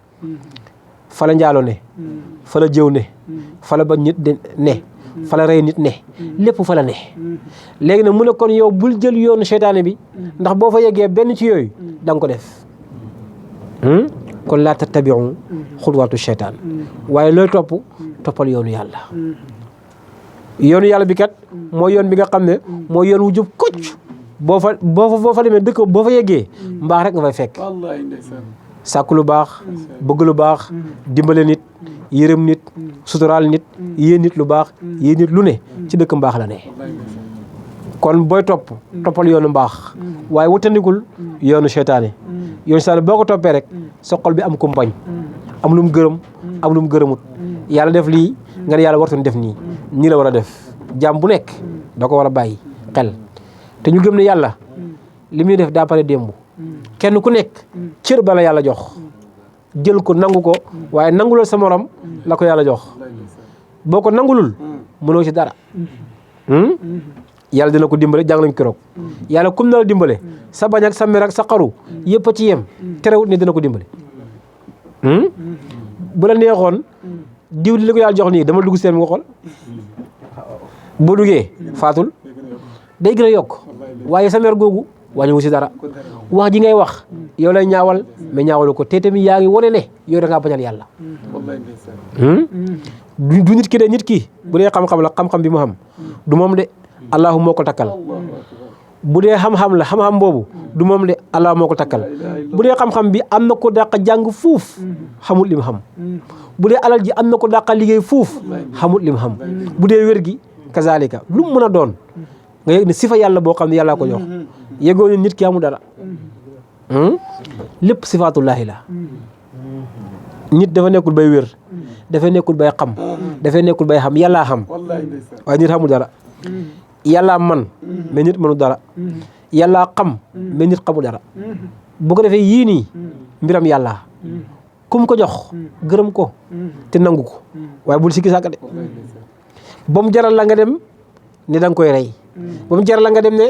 fa la njaaloo ne fa la jëw ne fa la bañ nit ne fa la rey nit ne lépp fa la ne léegi nag mu ne kon yow bul jël yoonu seytaane bi ndax boo fa yeggee benn ci yooyu da nga ko def kon laa tattabi'u xutuwaatu seytaan waaye looy toppal yoonu yàlla bi kat mooy yoon bi nga xam ne mooy yoon wu jub kocc boo fa demee dëkk boo fa yeggee mbaax rek nga fay fekk sàkku lu baax bëgg lu baax dimbale nit yërëm nit suturaal nit yéen nit lu baax yéen nit lu ne ci dëkk mbaax la ne kon booy toppal yoonu mbaax waaye wutandikul yoonu seytaane yoonu seytaane boo ko toppee rek sa xol bi am ku bañ am lu mu gërëm am lu mu gërëmut yàlla def lii nga ne yàlla wartoon def nii la war a def jàmm bu nekk da ko war a bàyyi xel te ñu gëm ne yàlla li muy def daa pare démb kenn ku nekk cër bala yàlla jox jël ko nangu ko waaye nangulul sa morom la ko yàlla jox boo ko nangulul mënoo ci dara yàlla dina ko dimbale jàng nañ keroog yàlla kum na la dimbale sa bañ ak sa mer ak sa xaru yëpp a ci yem terewut ne dina ko dimbale bu la neexoon diw li ko yàlla jox nii dama dugg seen bi nga xool boo duggee faatul day gën a yokk waaye sa mer googu wàññiwu si dara wax ji ngay wax yow lay ñaawal mais ñaawalu ko te tamit yaa ngi wane ne yow da ngaa bañal yàlla du nit ki de nit ki bu dee xam-xam la xam-xam bi mu xam du moom de allahu moo ko takkal bu dee xam-xam la xam-xam boobu du moom de allahu moo ko takkal bu dee xam-xam bi am na ko dàq jàng fuuf xamul li mu xam bu dee alal ji am na ko dàq liggéey fuuf xamul li mu xam bu dee wér gi kazalika lu mu mën a doon nga yëg ne sifa yàlla boo xam ne yàllaa ko jox yëgoo ne nit ki amul dara lépp sifaatullaahi la nit dafa nekkul bay wér dafa nekkul bay xam dafa nekkul bay xam yàllaa xam waaye nit xamul dara yàllaa man mais nit mënu dara yàllaa xam mais nit xamul dara bu ko defee yii nii mbiram yàlla kum ko jox gërëm ko te nangu ko waaye bul sikki sàkk de ba mu jaral la nga dem ne da nga koy rey ba mu jaral la nga dem ne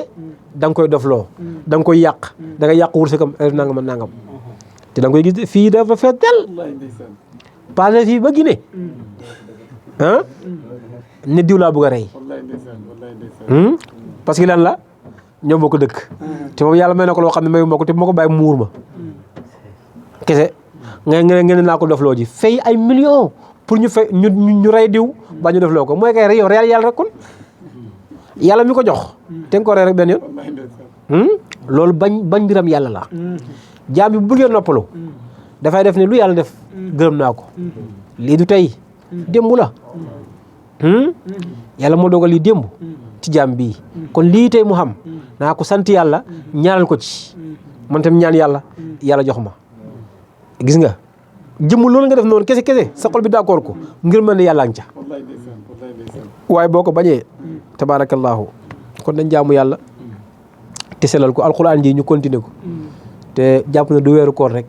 da nga koy dofloo da nga koy yàq da nga yàq wërsëgam nangam nangam te da nga koy gis fii dafa fees del passé fii ba Guinée ah ne diw laa bëgg a rey parce que lan la ñoom boo ko dëkk te moom yàlla may na ko loo xam ne mayu ma ko te moo ko bàyyi muur ma kese ngeen naa ko dofloo ji fay ay millions pour ñu fay ñu rey diw ba ñu dofloo ko mooy kay rey yow reyal yàlla rek kon yàlla mi ko jox te nga ko rey rek benn yoon loolu bañ mbiram yàlla la jaam bi bu bëggee noppalu dafay def ne lu yàlla def gërëm naa ko lii du tey démb la yàlla moo dogal lii démb ci jaam bii kon lii tey mu xam naa ko sant yàlla ñaanal ko ci man tam ñaan yàlla jox ma gis nga jëmm loolu nga def noonu kese sa xol bi d'accord ko ngir mel ne yàlla ngi ca waaye boo ko bañee tabaarakallaahu kon dañ jaamu yàlla te selal ko alxuraan ji ñu continuer ko te jàpp na du weeru koor rek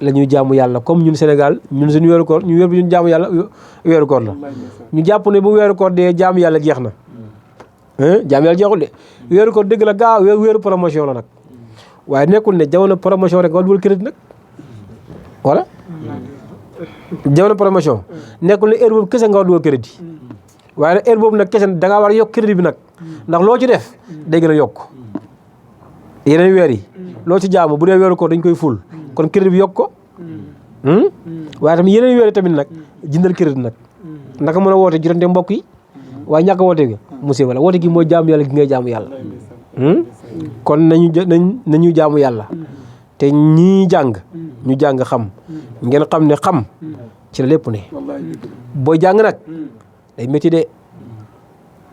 la ñuy jaamu yàlla comme ñun Sénégal ñun suñu weeru koor ñu wér bi ñun jaamu yàlla weeru koor la ñu jàpp ne bu weeru koor dee jaamu yàlla jeex na jaamu yàlla jeexul de weeru koor dëgg la gaa weeru promotion la nag waaye nekkul ne jamono promotion rek nga dugal crédit nag voilà jamono promotion nekkul ne heure boobu kese nga dugal crédit waaye nag heure boobu nag kese da ngaa war a yokk crédit bi nag ndax loo ci def day gën a yokk yeneen weer yi loo ci jaamu bu dee weeru koor dañ koy ful kon crédit bi yokk ko waaye tamit yeneen weer yi tamit nag jëndal crédit nag naka mën a woote jurante mbokk yi waaye ñàkk a woote gi musiba la woote gi mooy jaamu yàlla gi ngay jaamu yàlla kon nañu jaamu yàlla te ñii jàng ñu jàng xam ngeen xam ne xam ci la lépp ne booy jàng nag day métti de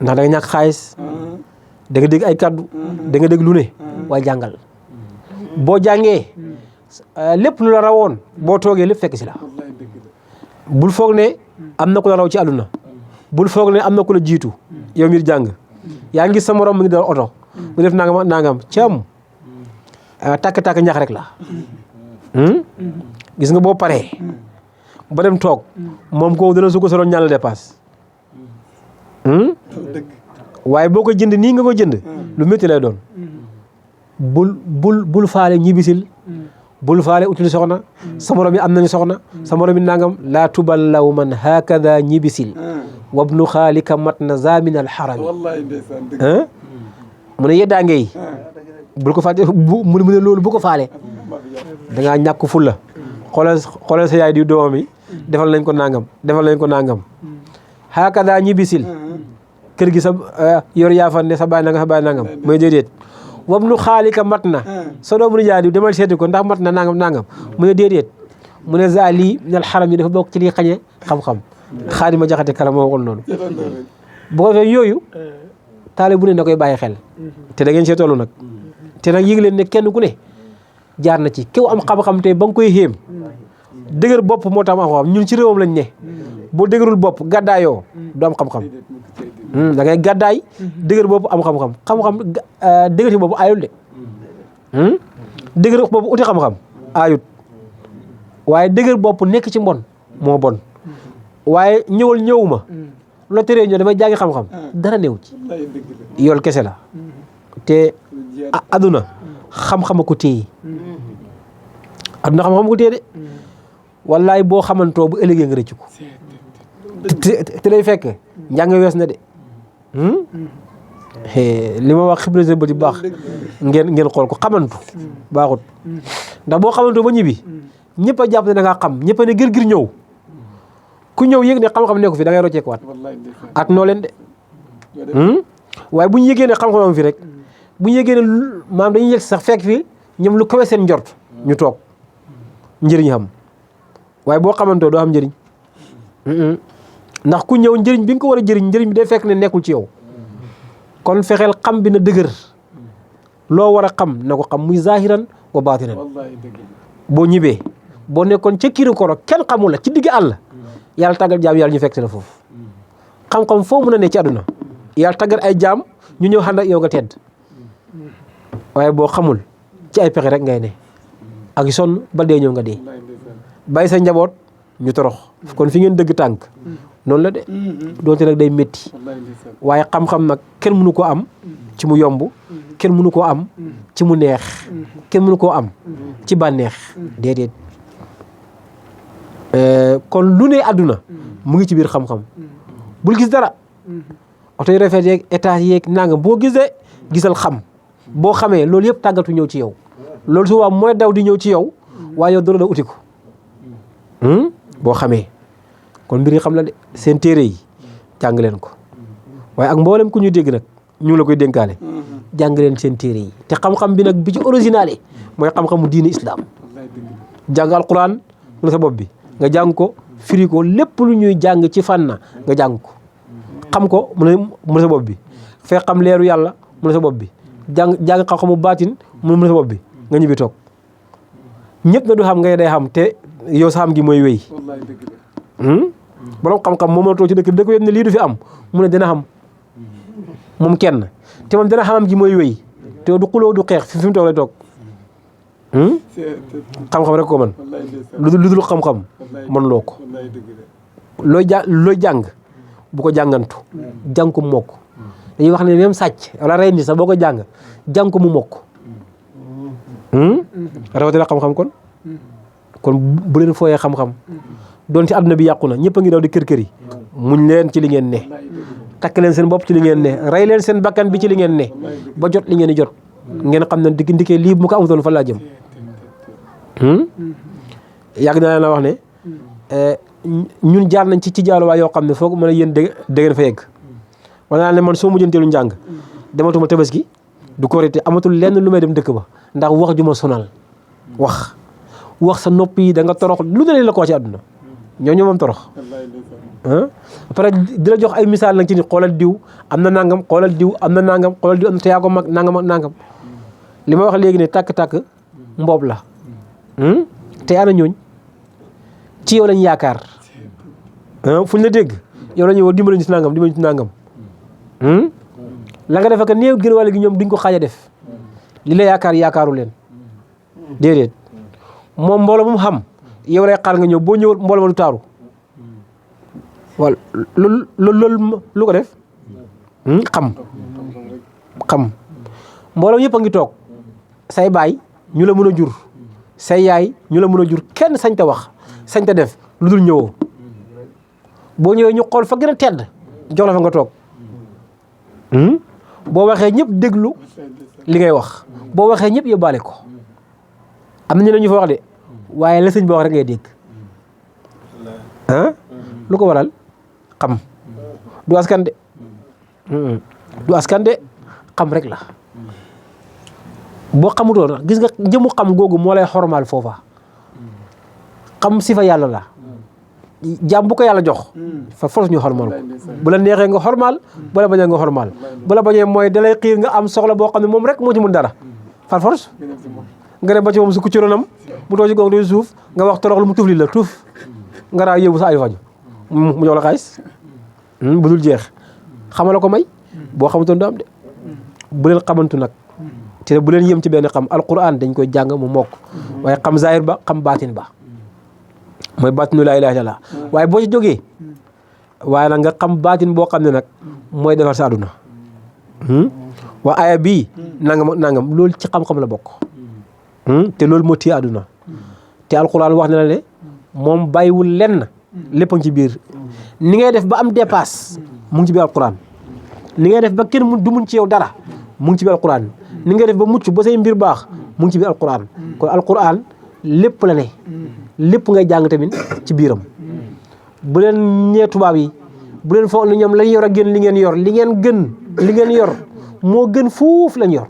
ndax da nga ñàkk xaalis da nga dégg ay kaddu da nga dégg lu ne waaye jàngal boo jàngee lépp lu la rawoon boo toogee lépp fekk si la bul foog ne am na ku la raw ci àdduna bul foog ne am na ku la jiitu yow mi jàng yaa ngi gis sa morom mu ngi dawal oto mu def nangam cam tàkk-tàkk ñax rek la gis nga boo paree ba dem toog moom ko dana su ko soloon ñaan la dépasse waaye boo ko jënd nii nga ko jënd lu métti lay doon bul faale ñibbisil bul faale utul soxna sa morom yi am nañu soxna sa morom yi nangam laa tuballaw man hakada ñibbisil wabnu xaalika mat na zamin al xarami mu ne yeddaa ngay bul ko faale mu ne loolu bu ko faale da ngaa ñàkk fulla xoolal sa yaay di doomam yi defal nañ ko nangam hakada ñibbisil kër gi sa yor yaafan ne sa baay nangam mooy déedéet wam nu xaalika mat na sa doomu nijaay di demal seeti ko ndax mat na nangam mu ne déedéet mu ne zali minal xaram yi dafa bokk ci liy xañee xam-xam Xaadima Jaxate Kala moo waxoon noonu bu ko fee yooyu taale bu ne na koy bàyyi xel te da ngeen see toll nag te nag yëg leen ne kenn ku ne jaar na ci kew am xam-xam te ba nga koy xéem dëgër bopp moo tax am xam-xam ñun ci réewam lañ ne boo dëgërul bopp gàddaayoo du am xam-xam da ngay gàddaay dëgër bopp am xam-xam dëgër ci bopp aayul de dëgër bopp uti xam-xam aayut waaye dëgër bopp nekk ci mbon moo bon waaye ñëwuma la teree ñëw damay jàngi xam-xam dara néew ci yool kese la te aduna xam-xama ko téye aduna xam-xama ko téye de wallaay boo xamantoo bu ëllëgee nga rëcc ko te lay fekk njàng wees na de li ma wax xibrase ba di baax ngeen xool ko xamantu baaxut ndax boo xamantoo ba ñibbi ñëpp a jàpp ne da ngaa xam ñëpp a ne gir ñëw ku ñëw yëg ne xam-xam nekku fi da ngay rocceeku waat ak noo leen de waaye bu ñu yëgee ne xam-xamam fi rek bu ñu yëgee ne maam dañuy yëg sax fekk fi ñoom lu kawe seen njort ñu toog njëriñ xam waaye boo xamantoo doo xam njëriñ ndax ku ñëw njëriñ bi nga ko war a njëriñ bi day fekk ne nekkul ci yow kon fexeel xam bi na dëgër loo war a xam na ko xam muy zahiran wa batinan boo ñibbee boo nekkoon ca kiiru koro kenn xamul la ci digg àll yàlla tàggal jaam yàlla ñu fekk la foofu xam-xam foo mën a ne ci àdduna yàlla tàggat ay jaam ñu ñëw ànd ak yow nga tedd waaye boo xamul ci ay pexe rek ngay ne ak sonn ba dee ñëw nga dee bàyyi sa njaboot ñu torox kon fi ngeen dëgg tànk noonu la de doonte nag day métti waaye xam-xam nag kenn mënu koo am ci mu yomb kenn mënu koo am ci mu neex kenn mënu koo am ci bànneex déedéet kon lu ne àdduna mu ngi ci biir xam-xam bul gis dara oto yu rafet yeeg étage yeeg nangam boo gisee gisal xam boo xamee loolu yëpp tàggatu ñëw ci yow loolu souvent mooy daw di ñëw ci yow waaye yow dara da uti ko boo xamee kon mbir yi xam la de seen téere yi jàng leen ko waaye ak mboolem ku ñu dégg nag ñu la koy dénkaale jàng leen seen téere yi te xam-xam bi nag bi ci original yi mooy xam-xamu diine islam jàng alquran mu ne sa bopp bi nga jàng ko firi ko lépp lu ñuy jàng ci fànna nga jàng ko xam ko mu ne sa bopp bi fekk xam leeru yàlla mu ne sa bopp bi jàng xam-xamu baatin mu ne sa bopp bi nga ñibbi toog ñëpp na du xam ngay day xam te yow sa xam gi mooy wéy borom xam-xam moom la toog ci dëkk bi da ko yem ne lii du fi am mu ne dina xam moom kenn te moom dina xamam gi mooy wéy te du xuloo du xeex fi mu toog lay toog xam-xam rek ko man lu dul xam-xam mën loo ko looy jàng bu ko jàngantu jàng ko mu mokk dañuy wax ne même sàcc wala rey ni sax boo ko jàng ko mu mokk rawatina xam-xam kon bu leen fooyee xam-xam doon ci àdduna bi yàqu na ñëpp a ngi daw di kër yi muñ leen ci li ngeen ne takk leen seen bopp ci li ngeen ne rey leen seen bakkan bi ci li ngeen ne ba jot li ngeen di jot ngeen xam ne ndikee lii mu ko amutoon fa laa jëm yàgg na leen a wax ne ñun jaar nañ ci jaaluwaay yoo xam ne foog mën a yéen dégg fa yegg wax naa ne man soo mujjanteelu njàng dematuma tabaski du korité amatul lenn lu may dem dëkk ba ndax wax ju ma sonal wax sa nopp yi da nga torox lu ne la ko ci àdduna ñoo moom torox après di la jox ay misaal nag ci ni xoolal diw am na nangam xoolal diw am na nangam xoolal diw am na te yaa ko mag nangam ak nangam li ma wax léegi ne tàkk-tàkk mboob la te ana ñooñ ci yow lañ yaakaar fuñ la dégg yow la ñuy woo dimbali ñu ci nangam la nga def ak néew gën wàll gi ñoom duñ ko xaaj a def li la yaakaaru leen déedéet moom mbooloo mu xam yow lay xaar nga ñëw boo ñëwul mbooloo ma du taaru wala loolu lu ko def xam mbooloo yëpp a ngi toog say baay ñu la mën a jur say yaay ñu la mën a jur kenn sañ ta wax sañ ta def lu dul ñëwoo boo ñëwee ñu xool fa gën a tedd jox la fa nga toog boo waxee ñëpp déglu li ngay wax boo waxee ñëpp yóbbaale ko am na ñu ne ñu fa wax de waaye la sëñ bi wax rek ngay dégg lu ko waral xam du askan de xam rek la boo xamutoon gis nga jëmu xam googu moo lay xormaal foofa xam si fa yàlla la jàmm bu ko yàlla jox fa force ñu xormaal ko bu la neexee nga xormaal bu la bañee nga xormaal bu la bañee mooy dalay xiir nga am soxla boo xam ne moom rek moo ci mun dara par force nga dem ba ci moom su ku ci ronam mu too ci goog di suuf nga wax toroxlu mu tufli la tuuf nga raa yóbbu sa ayu faju mu jox la xaalis bu dul jeex xamala ko may boo xamutoon du am de bu leen xamantu nag te bu leen yëm ci benn xam alquran dañ koy jàng mu mokk waaye xam zahir ba xam baatin ba mooy baatinu laa ilaaha illallaah waaye boo ci jógee waaye nag nga xam baatin boo xam ne nag mooy defar sa àdduna waa aaya bii nangam loolu ci xam-xam la bokk te loolu moo téye àdduna te alquran wax na la ne moom bàyyiwul lenn lépp a ngi ci biir ni ngay def ba am dépasse mu ngi ci biir alquran ni ngay def ba kenn du mun ci yow dara mu ngi ci biir alquran ni ngay def ba mucc ba say mbir baax mu ngi ci biir alquran kon alquran lépp la ne lépp ngay jàng tamit ci biiram bu leen ñee tubaab yi bu leen foog ne ñoom lañ yor a gën li ngeen yor li ngeen yor moo gën fuuf lañ yor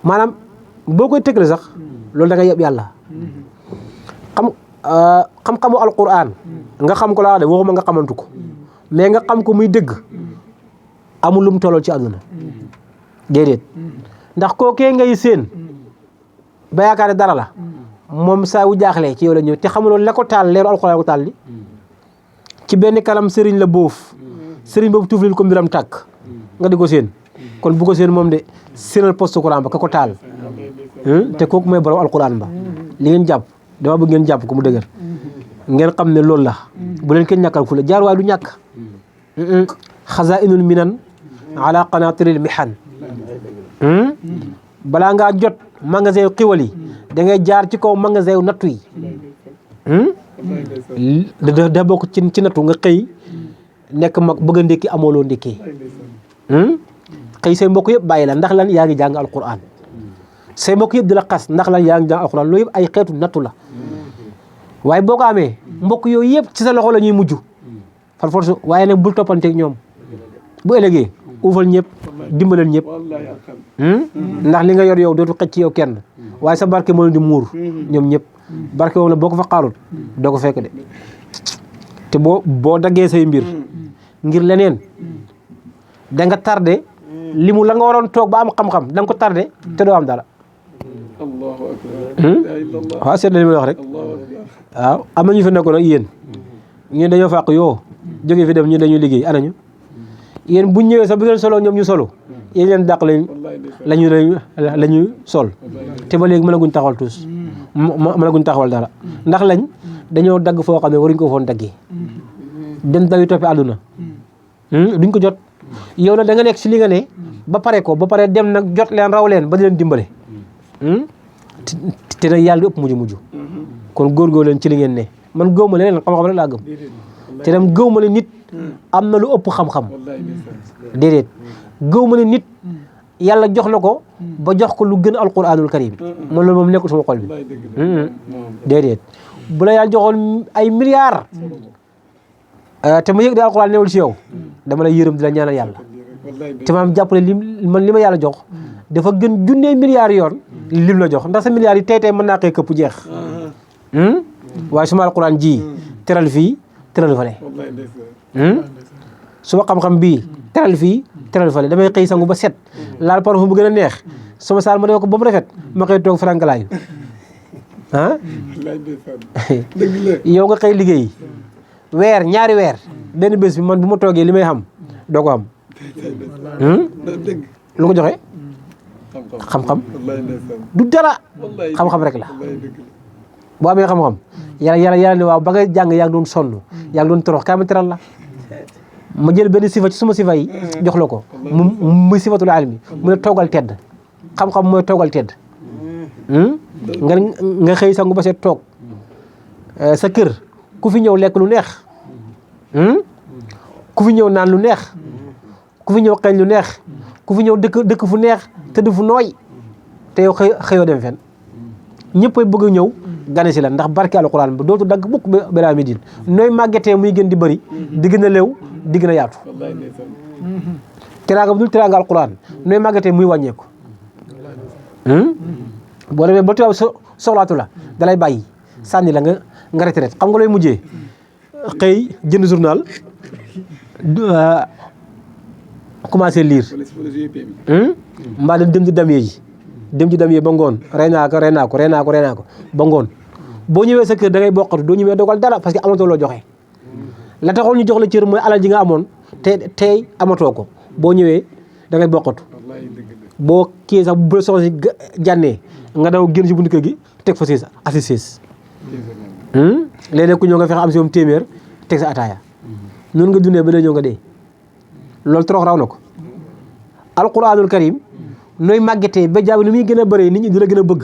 maanaam boo koy tëggale sax loolu da nga yeb yàlla xam-xamu alquran nga xam ko laa de waxuma nga xamantu ko mais nga xam ko muy dëgg amul lu mu tollool ci àdduna déedéet ndax kookee ngay séen ba yaakaar ne dara la moom saa wu jaaxlee ci yow la ñëw te xamuloo la ko taal leeru alquran la ko taal li ci benn kanam sëriñ la boof sëriñ boobu tuuflil ko mbiram tàkk nga di ko seen kon bu ko seen moom de séenal poste Quran ba ka ko taal te kooku mooy borom alquran ba li ngeen jàpp dama bëgg ngeen jàpp ko mu dëgër ngeen xam ne loolu la bu leen kenn ñàkkal fu la jaar waay du ñàkk xazainul minan ala qanatiril mihan balaa ngaa jot magasin yu xiwal yi da ngay jaar ci kaw magasin yu nattu yi da bokk ci nattu nga xëy nekk mag bëgg a ndékki amooloo ndékkee xëy say mbokk yëpp bàyyi la ndax lan yaa ngi jàng alquran say mbokk yëpp di la xas ndax lan yaa ngi jàng alquran loolu yëpp ay xeetu nattu la waaye boo ko amee mbokk yooyu yëpp ci sa loxo la ñuy mujj far force waaye nag bul toppanteeg ñoom bu ëllëgee uufal ñëpp dimbalal ñëpp ndax li nga yor yow dootu xëcc ci yow kenn waaye sa barke moo leen di muur ñoom ñëpp barke moom la boo ko fa xaarul doo ko fekk de te boo daggee say mbir ngir leneen da nga tardé li mu la nga waroon toog ba am xam-xam da nga ko tardé te doo am dara waaw seet la li may wax rek waaw am na ñu fi nekkoon ak yéen ñu dañoo fàq yoo jógee fi dem ñu dañuy liggéey anañu yéen buñ ñëwee sax bu ngeen solo ñoom ñu solo yéen leen dàq la ñuy sol te ba léegi mënaguñ taxawal tuus mënaguñ taxawal dara ndax lañ dañoo dagg foo xam ne waruñ ko foon daggee dem dawi toppi àdduna duñ ko jot yow nag da nga nekk si li nga ne ba pare dem nag jot leen raw leen ba di leen dimbale te nag yàlla du ëpp mujj kon góorgóor leen ci li ngeen ne man gëw ma leneen xam-xam rek laa gëm te dem gëw ma ne nit am na lu ëpp xam-xam déedéet gëw ma ne nit yàlla jox na ko ba jox ko lu gën alquranul karim man loolu moom nekkul sama xol bi déedéet bu la yàlla joxoon ay milliards te ma yëg de alquran newul si yow dama lay yërëm di la ñaanal yàlla te maam jàppale li ma yàlla jox dafa gën junnee milliards yoon lim la jox ndax sa milliards yi tey mën naa koy këpp jeex waaye suma alquran ji teral fii teral fale suma xam-xam bii teral fii teral fale damay xëy sangu ba set laal parfum bu gën a neex sama saal ma def ko ba mu rafet ma koy toog frankalaayu yow nga xëy liggéey ñaari weer benn bés bi man bu ma toogee li may xam doo ko am lu ko joxe xam-xam du dara xam-xam rek la boo amee xam-xam yàlla ne waaw ba nga jàng yaa ngi doon sonn yaa ngi doon torox kaa ma teral la ma jël benn sifa ci suma sifa yi jox la ko muy sifatul almi mu ne toogal tedd xam-xam mooy toogal tedd nga xëy sangu ba seet toog sa kër ku fi ñëw lekk lu neex ku fi ñëw naan lu neex ku fi ñëw xeeñ lu neex ku fi ñëw dëkk fu neex tëdd fu nooy te yow xëyoo dem fen ñëpp ay bëgg a ñëw gane si la ndax barke alquran ba dootu dagg mukk balaa mi din nooy màggetee muy gën di bëri di gën a leew di gën a yaatu teraanga bu dul teraanga alquran nooy màggetee muy wàññeeku boo demee ba tubaab soxlaatu la dalay bàyyi sànni la nga retraite xam nga looy mujjee xëy jënd journal commencé lire mbaa dem ci damier ji dem ci damier ba ngoon rey naa ko ba ngoon boo ñëwee sa kër da ngay bokkatu doo ñëwee dogal dara parce que amatoo loo joxe la taxoon ñu jox la cër mooy alal ji nga amoon te tey amatoo ko boo ñëwee da ngay bokkatu boo kii sax bu la soxla si jànnee nga daw génn ci buntu kër gi teg fa siis assis léeg-léeg ku ñëw nga fexe am si moom téeméer teg sa ataaya noonu nga dundee ba dee ñëw nga dee loolu torox raw na ko alquranul karim nooy màggetee ba jaabi ni muy gën a bëree nit ñi di la gën a bëgg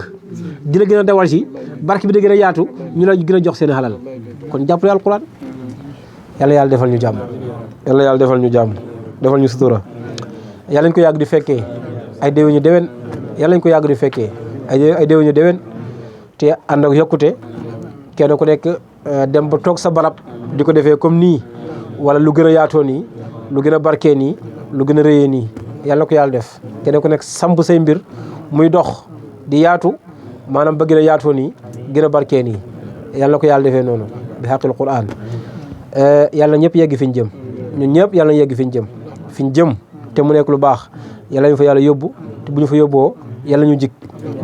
di la gën a dawal si barke bi da gën a yaatu ñu la gën a jox seen xalal kon jàppale alquran yàlla defal ñu jàmm yàlla defal ñu jàmm defal ñu sutura yàlla ñu ko yàgg di fekkee ay déwénu déwén yàlla ñu ko yàgg di fekkee ay déwénu déwén te ànd ak yokkute kenn ku nekk dem ba toog sa barab di ko defee comme nii wala lu gën a yaatoo nii lu gën a barkee nii lu gën a rëyee nii yàlla ko yàlla def kenn ku nekk samp say mbir muy dox di yaatu maanaam ba gën a yaatoo nii gën a barkee nii yàlla ko yàlla defee noonu bi xaqil quran yàlla ñëpp yegg fi ñu jëm ñun ñëpp yàlla yegg fi ñu jëm te mu nekk lu baax yàlla ñu fa yàlla yóbbu te bu ñu fa yóbboo yàlla ñu jik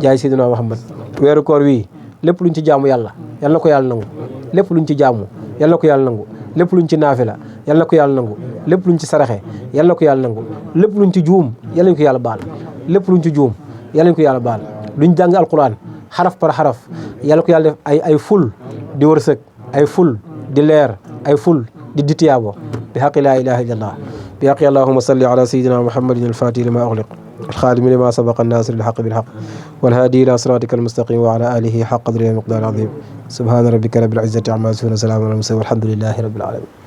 jaay Seydina Muhammad weeru koor wii lépp luñ ci jaamu yàlla ko yàlla nangu lépp luñ ci jaamu yàlla ko yàlla nangu lépp luñ ci naafila yal na ko yàlla nangu lépp luñ ci saraxe yal na ko yàlla nangu lépp luñ ci juum yal nañ ko yàlla baal lépp luñ ci juum yal nañ ko yàlla baal luñ jàng alquran xaraf par xaraf yal na ko yàlla def ay ful di wërsëg ay ful di leer ay ful di tiyaabo bi xaqi laa ilaha illa allah bi xaqi allahuma salli ala sayidina muhammadin alfatih lima ughliq الخادم لما سبق الناصر الحق بالحق والهادي إلى صراطك المستقيم وعلى آله حق قدره ومقدار عظيم سبحان ربك رب العزة عما يصفون وسلام على المرسلين والحمد لله رب العالمين